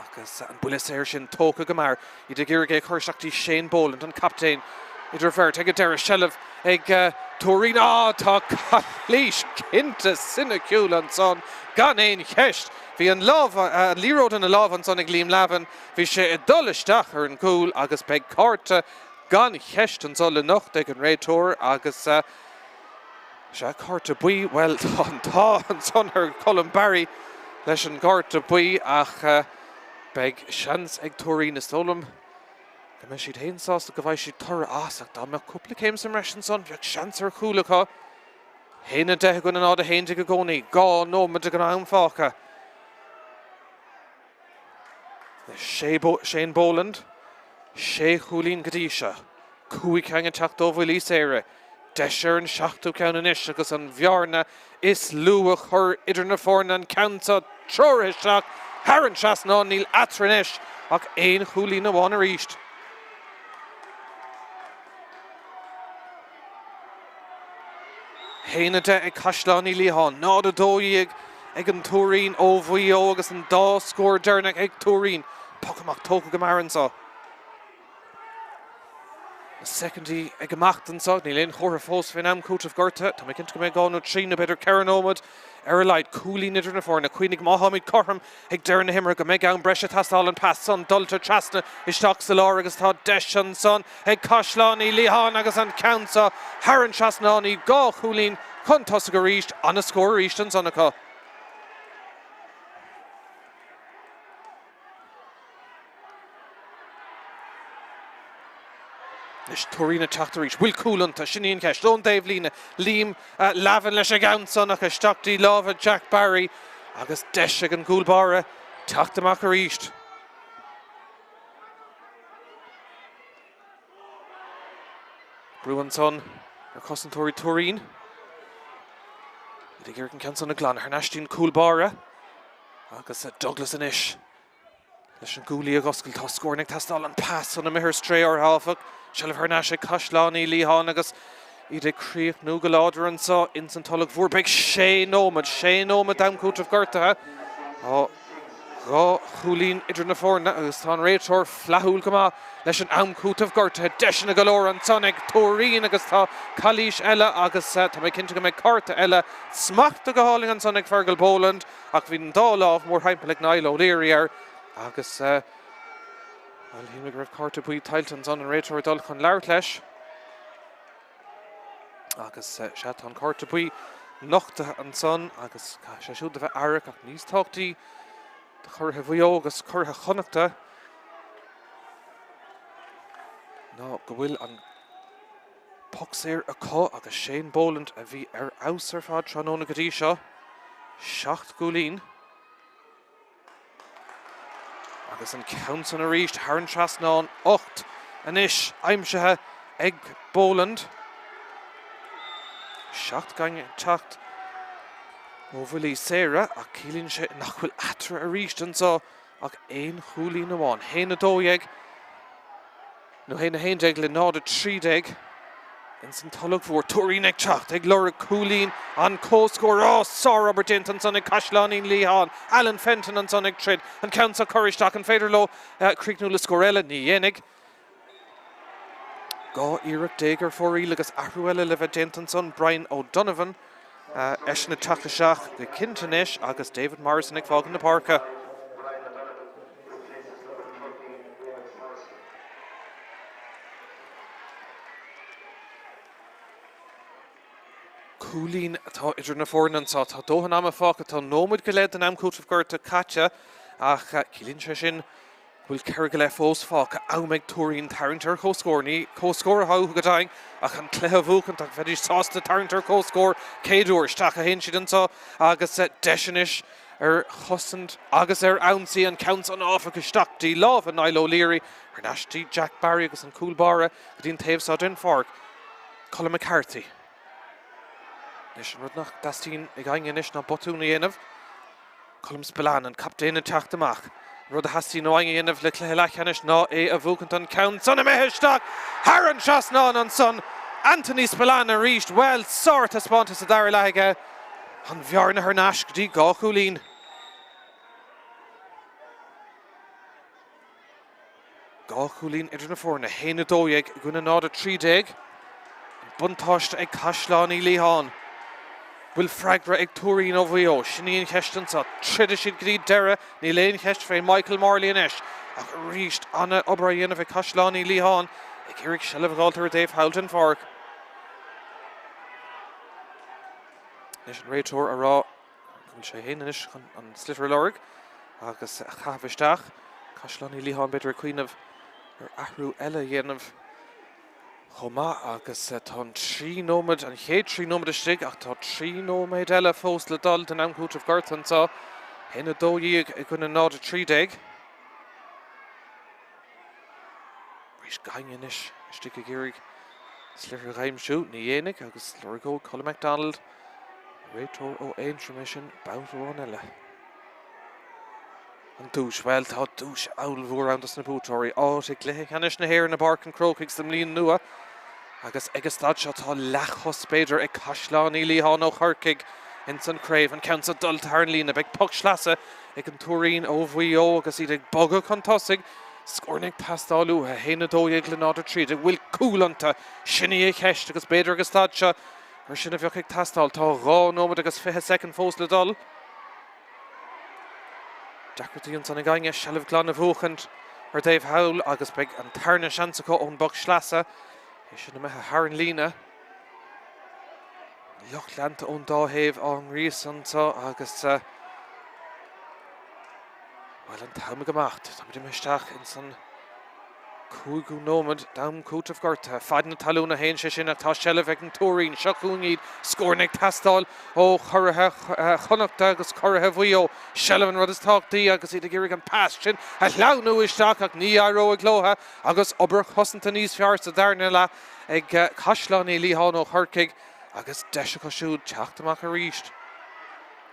Agus an buille saor sin tógtha go mear. Iad ag iarraidh é a chur isteach dtí Shane Boland, an captaen idir bheirt. Ag an deireadh, seilbh ag Tuairín. Á, tá calaois cinnte soiniciúil ansan, gan aon cheist. Bhí an lámh, an liathróid ina lámh ansan ag Liam Lavin. Bhí sé ag dul isteach ar an gcúl agus beidh cárta Gan cheist anseo le nochtadh ag an réiteoir agus sea, cárta buí, bhuel tá an t-ádh ansan ar Colm Barry leis an gcárta buí ach beidh seans ag Tuairín, is dóigh liom go mbeidh siad féin sásta go bhfaighidh siad toradh as ach dá mbeadh cúpla céim sa mbreis ansan bheadh seans ar chúl acu. 1-10 i gcoinne 0-11 i gcónaí, 2 nóiméad den am fágtha. Shane Boland, sé chúilín go dtí seo, 5 ceann ag teacht ó bhuillí saora, deis ar an seachtú ceann anois agus an bhearna is lú a chur idir na foirne, an ceann seo treoraithe isteach thar an trasnán, níl eatarthu anois ach aon chúilín amháin arís. 1-10 ag Caisleán Uí Liatháin, 0-12 ag an Tuairín ó Mhaigh Eo agus an dá scór deireanach ag Tuairín. Poc amach tógtha go mear anseo. Na soicindí ag imeacht anseo, níl aon chomhartha fós faoin am cúitimh gortaithe. Tá mé cinnte go mbeidh dhá nó trí nó b'fhéidir ceithre nóiméad ar a laghad. Cúilín idir na foirne. Cuimhnigh má tháimid cothrom ag deireadh na himeartha go mbeidh am breise ag teastáil an pas san dulta trasna isteach sa lár agus tá deis ansan ag Caisleán Uí Liatháin agus an ceann seo thar an trasnán iad 2 chúilín chun tosaigh arís ana-scór arís ansan acu. Anois Tuairín ag teacht arís. Bhfuil cúl iontu? Sin í an cheist. Ón dtaobhlíne, Liam Lavin leis an gceann san ach isteach dtí lámha Jack Barry agus deis ag an gcúl báire teacht amach arís. Brú ansan ar chosantóirí Tuairín. Iad ag iarraidh an ceann san a ghlanadh thar n-ais dtí'n cúl báire agus Douglas anois. Leis an gcúlaí a dh'oscailt, tá scóranna ag teastáil. An pas san imithe ar strae orthu, áfach. Seilbh thar n-ais ag Caisleán Uí Liatháin agus iad ag críochnú go láidir anseo ins an Tulach Mhór. Beidh sé nóiméad, sé nóiméad d'am cúitimh gortaithe. Tá 2 chúilín idir na foirne agus tá an réiteoir flaithiúil go maith leis an am cúitimh gortaithe. Deiseanna go leor ansan ag Tuairín agus tá calaois eile agus tá mé cinnte go mbeidh cárta eile. Smachta go hálainn ansan ag Fergal Boland. Ach bhí an dá lámh mórthimpeall ag Niall O'Leary air agus, bhuel, shíl mé go raibh cárta buí tuillte ansan, an réiteoir ag dul chun labhairt leis. Agus, sea, tá an cárta buí nochtaithe ansan agus caithfidh sé siúd a bheith aireach ach níos tábhachtaí do churaithe Mhaigh Eo agus curaithe Chonnachta ná go bhfuil an Poc saor acu agus Shane Boland a bhí ar fheabhas ar fad tráthnóna go dtí seo. 7 gcúilín. Agus an ceann san arís thar an trasnán. 8 anois aimsithe ag Boland. 7 gcúilín ag teacht ó bhuillí saora ach ciallaíonn sé nach bhfuil eatarthu arís anseo ach aon chúilín amháin. 1, 12. Nó 1, 11 le 0, 13 ins an Tulach Mhór. Tuairín ag teacht, ag lorg cúilín an comhscóir. Á, sárobair déanta ansan ag Caisleán Uí Liatháin. Alan Fenton ansan ag troid. An ceann seo curtha isteach. An féidir leo críochnú le scór eile? Ní dhéanfaidh. 12 iarracht ar fóraoil agus athrú eile le bheith déanta ansan. Brian O'Donovan, eisean ag teacht isteach go cinnte anois agus David Morrison ag fágaint na páirce. Cúilín atá idir na foirne anseo. Tá dóthain ama fágtha. Tá nóiméad go leith den am cúitimh gortaithe caite ach ciallaíonn sé sin go bhfuil 4 go leith fós fágtha. Am ag Tuairín tarraingt ar comhscór. Ní comhscór atá uathu go deimhin ach an cluiche a bhuachaint ach bheidís sásta tarraingt ar comhscór céad uair. Isteach a théann siad anseo agus deis anois ar chosaint agus ar ionsaí, an ceann san áfach isteach dtí lámha Niall O'Leary, thar n-ais dtí Jack Barry agus an cúl báire go dtí an taobh seo den pháirc, Colm McCarthy. Anois an rud nach dteastaíonn ag éinne anois ná botún a dhéanamh. Colm Spillane, an captaen ag teacht amach. An rud a theastaíonn ó éinne a dhéanamh le cluiche leathcheannais ná é a bhuachaint an ceann san imithe isteach thar an trasnán ansan. Anthony Spillane arís, bhuel, sárthaispeántas sa dara leath aige. An bhearna thar n-ais go dtí 2 chúilín. 2 chúilín idir na foirne, 1, 12 i gcoinne 0, 13. An buntáiste ag Caisleán Uí Liatháin. Bhfuil freagra ag Tuairín ó Mhaigh Eo? Sin í an cheist anseo. Troidfidh siad go dtí deireadh, níl aon cheist fé Michael Morley anois. Ach arís, an-obair á dhéanamh ag Caisleán Uí Liatháin ag iarraidh seilbh a dh'fháilt ar an dtaobh thall den pháirc. Anois an réiteoir a rá go bhfuil sé féin anois chun an sliotar a lorg agus a chaitheamh isteach. Caisleán Uí Liatháin b'fhéidir ag cuimhneamh ar athrú eile a dhéanamh chomh maith agus tá an 3 nóiméad, an chéad 3 nóiméad istigh ach tá 3 nóiméad eile fós le dul den am cúitimh gortaithe anseo. 1, 12 i gcoinne 0, 13. Arís Gainne anois istigh ag iarraidh sliotar a aimsiú. Ní dhéanfaidh agus lorgóidh Colm McDonald, réiteoir ó Aontroim é sin, babhta amháin eile. An duais, bhuel tá duais ollmhór ann dos na buaiteoirí. Áit i gcluiche ceannais na hÉireann i bPáirc an Chrócaigh sa mbliain nua agus ag an staid seo tá leathchos b'fhéidir ag Caisleán Uí Liatháin ó Chorcaigh ins an chraobh. An ceann seo dulta thar an líne. Beidh poc sleasa ag an Tuairín ó Mhaigh Eo agus iad ag bogadh chun tosaigh. Scóranna ag teastáil uathu, 1, 12 le 0, 13. Bhfuil cúl iontu? Sin í an cheist agus b'fhéidir ag an staid seo gur sin a bheadh ag teastáil. Tá 2 nóiméad agus 20 soicind fós le dul. Deacrachtaí ansan ag Gainne seilbh glan a bhuachaint ar dtaobh thall agus beidh an tarna seans acu ón bpoc sleasa. É sin imithe thar an líne. Lucht leanta ón dá thaobh á ngríosadh anseo agus, bhuel, an t-am ag imeacht. Táimid imithe isteach ins an. Cúigiú nóiméad d'am cúitimh gortaithe. Faid na talún a théann sé sin ach tá seilbh ag an Tuairín. Seo chugainn iad. Scóranna ag teastáil ó churaithe Chonnachta agus curaithe Mhaigh Eo. Seilbh an rud is tábhachtaí agus iad ag iarraidh an pas sin a shleamhnú isteach ach ní éireoidh leo agus obair chosanta níos fearr sa darna leath ag Caisleán Uí Liatháin ó Chorcaigh agus deis acu siúd teacht amach arís.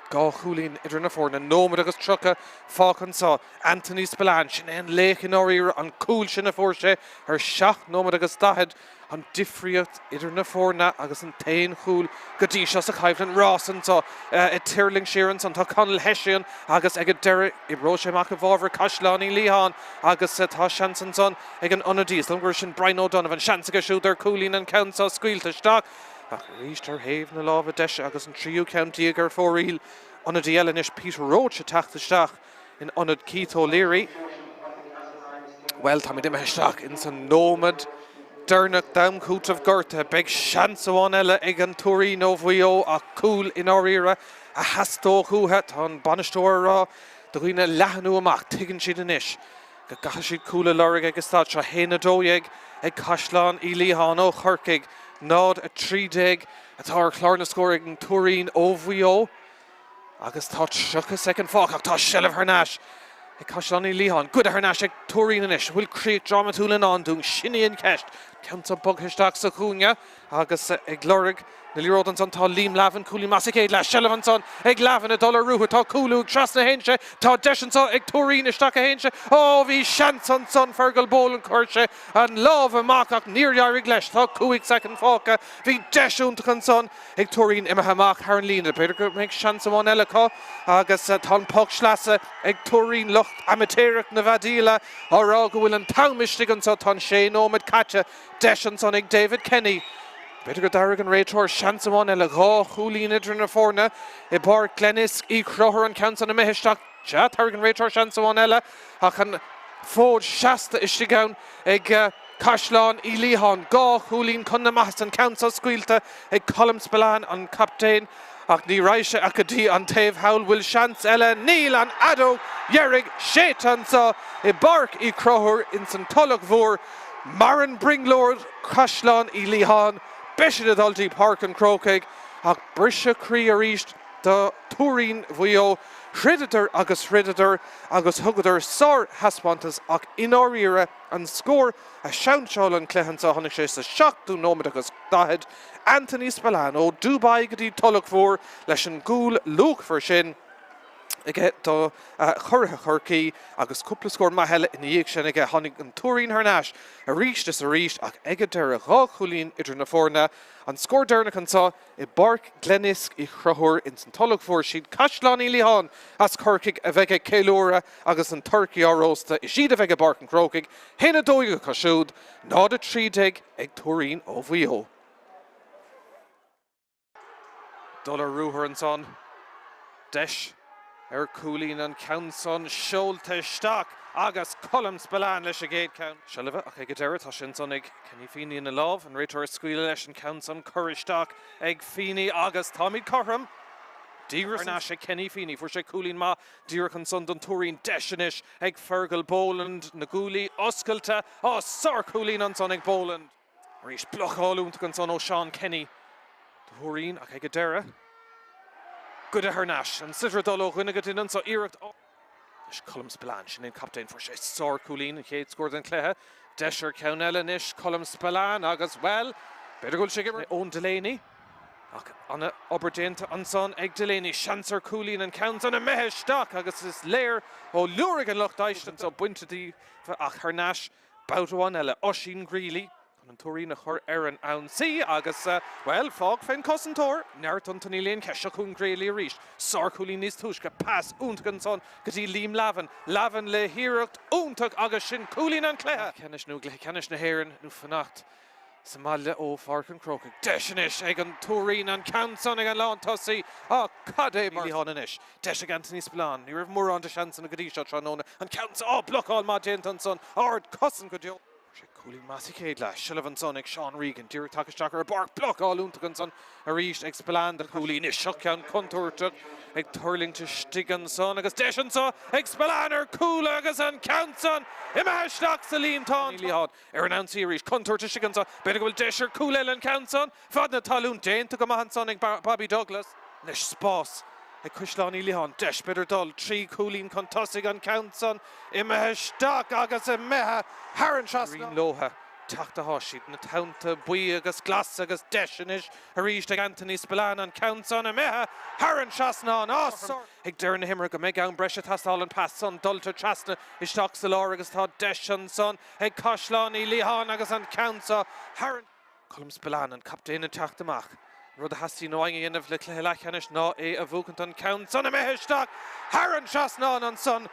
2 chúilín idir na foirne, nóiméad agus 30 fágtha anseo. Anthony Spillane, sin é an laoch i ndáiríre, an cúl sin a fuair sé ar 7 nóiméad agus 40, an difríocht idir na foirne agus an t-aon chúl go dtí seo sa choimhlint. Rás anseo ag tuirlingt siar ansan, tá Conall Hession agus ag an deireadh oibreoidh sé amach i bhfabhar Caisleán Uí Liatháin agus tá seans ansan ag an ionadaí, is dóigh liom gur sin Brian O'Donovan, seans aige siúd ar chúilín an ceann seo scaoilte isteach. Ach arís ar thaobh na láimhe deise agus an tríú ceann déag ar fóraoil. Ionadaí eile anois, Peter Roche ag teacht isteach in ionad Keith O'Leary. Bhuel, táimid imithe isteach ins an nóiméad deireanach d'am cúitimh gortaithe. Beidh seans amháin eile ag an Tuairín ó Mhaigh Eo ach cúl i ndáiríre a theastódh uathu. Tá an bainisteoir ag rá do dhaoine leathnú amach. Tuigeann siad anois go gcaithfidh siad cúl a lorg ag an staid seo. 1-12 ag Caisleán Uí Liatháin ó Chorcaigh, 0-13 atá ar chlár na scór ag an Tuairín ó Mhaigh Eo agus tá 30 soicind fágtha ach tá seilbh thar n-ais ag Caisleán Uí Liatháin. Goidte thar n-ais ag Tuairín anois. An bhfuil críoch drámatúil i ndán dúinn? Sin í an cheist. Ceann seo bogtha isteach sa chúinne. Agus ag lorg na liathróide ansan tá Liam Lavin, cúilín maith sa chéad leath, seilbh ansan ag Lavin ag dul ar ruathar, tá cúlú ag trasna a théann sé, tá deis anso ag Tuairín isteach a théann sé, ó bhí seans ansan Fergal Boland chuir sé an lámh amach ach níor éirigh leis, tá 5 soicind fágtha, bhí deis iontach ansan ag Tuairín imithe amach thar an líne, b'fhéidir go mbeidh seans amháin eile acu agus tá an poc sleasa ag Tuairín, lucht amaitéarach na bhfeadaíola á rá go bhfuil an t-am istigh anso, tá an sé nóiméad caite. Deis ansan ag David Kenny. B'fhéidir go dtabharfaidh an réiteoir seans amháin eile. 2 chúilín idir na foirne i bPáirc Glenisk Uí Chonchúir an ceann san imithe isteach. Sea, tabharfaidh an réiteoir seans amháin eile ach an fód seasta istigh ann ag Caisleán Uí Liatháin. 2 chúilín chun na maitheasa. An ceann seo scaoilte ag Colm Spillane, an captaen. Ach ní raghaidh sé ach go dtí an taobh thall. Bhfuil seans eile? Níl! An fheadóg dheiridh séidte anso i bPáirc Uí Chonchúir ins an Tulach Mhór. Maireann brionglóid Chaisleán Uí Liatháin. Beidh siad ag dul dtí Páirc an Chrócaigh ach briseadh croí arís do Tuairín Mhaigh Eo. Throideadar agus throideadar agus thugadar sárthaispeántas ach i ndáiríre an scór a sheinseáil an cluiche anso tháinig sé sa seachtú nóiméad agus 40. Anthony Spillane ó Dubai go dtí Tulach Mhór leis an gcúl luachmhar sin aige do churaithe Chorcaí agus cúpla scór maith eile ina dhiaidh sin aige. Tháinig an Tuairín thar n-ais arís is arís ach ag an deireadh, 2 chúilín idir na foirne. An scór deireanach anso i bPáirc Glenisk Uí Chonchúir ins an Tulach Mhór. Siad Caisleán Uí Liatháin as Corcaigh a bheidh ag ceiliúradh agus an turcaí á róstadh. Is iad a bheidh i bPáirc an Chrócaigh. 1-12 acu siúd, 0-13 ag Tuairín ó Mhaigh Eo. Dul ar ruathar ansan. Deis ar chúilín an ceann san seolta isteach agus Colm Spillane leis an gcéad cheann seilbhe ach ag an deireadh tá sé ansan ag Kenny Feeney ina lámh. An réiteoir ag scaoileadh leis an ceann san curtha isteach ag Feeney agus táimid cothrom. Díreach thar n-ais ag Kenny Feeney. Fuair sé cúilín maith díreach ansan don Tuairín. Deis anois ag Fergal Boland. Na guaillí oscailte. Á, sárchúilín ansan ag Boland. Arís, blocáil iontach ansan ó Seán Kenny do Thuairín ach ag an deireadh, goidte thar n-ais. An sliotar ag dul ó dhuine go duine anso, iarracht anois Colm Spillane, sin é an captaen, fuair sé sárchúilín, an chéad scór den chluiche. Deis ar cheann eile anois, Colm Spillane agus, bhuel, b'fhéidir go bhfuil sé ag imirt. Eoin Delaney ach an-obair déanta ansan ag Delaney. Seans ar chúilín, an ceann san imithe isteach agus is léir ó liúraigh an lucht éisteachta anso bainte díofa ach thar n-ais. Babhta amháin eile, Oisín Greally chun an Tuairín a chur ar an ionsaí agus, bhuel, fág fén cosantóir. Neart iontu, níl aon cheist. Seo chugainn Greally arís. Sárchúilín níos túisce. Pas iontach ansan go dtí Liam Lavin. Lavin le hiarracht iontach agus sin cúilín an chluiche! Ceannais nó i gCluiche Ceannais na hÉireann nó fanacht sa mbaile ó Pháirc an Chrócaigh. Deis anois ag an Tuairín, an ceann san ag an lántosaí ach cad é mar. Liatháin anois. Deis ag Anthony Spillane. Ní raibh mórán de sheansanna go dtí seo tráthnóna. An ceann san, á, blocáil maith déanta ansan. Ard cosaint go deo. Sé cúilín maith sa chéad leath. Seilbh ansan ag Seán Regan. Díreach tagtha isteach ar an bpáirc. Blocáil iontach ansan arís ag Spillane do chúilín. Anois seo ceann contúirteach ag tuirlingt istigh ansan agus deis anso ag Spillane ar chúl agus an ceann san imithe isteach sa líontán. Liatháin ar an ionsaí arís. Contúirt istigh anso. B'fhéidir go bhfuil deis ar chúl eile an ceann san. Fad na talún déanta go maith ansan ag Bobby Douglas. Anois spás ag Caisleán Uí Liatháin. Deis b'fhéidir dul 3 chúilín chun tosaigh an ceann san imithe isteach agus imithe thar an trasnán. Leo teacht atá siad, na tonnta buí agus glas agus deis anois arís ag Anthony Spillane an ceann san imithe thar an trasnán. Á ag deireadh na himeartha go mbeidh am breise ag teastáil an pas san dulta trasna isteach sa lár agus tá deis ansan ag Caisleán Uí Liatháin agus an ceann seo thar an Colm Spillane, an captaen ag teacht amach. An rud a theastaíonn uainn a dhéanamh le cluiche leathcheannais ná é a bhuachaint an ceann san imithe isteach thar an trasnán ansan.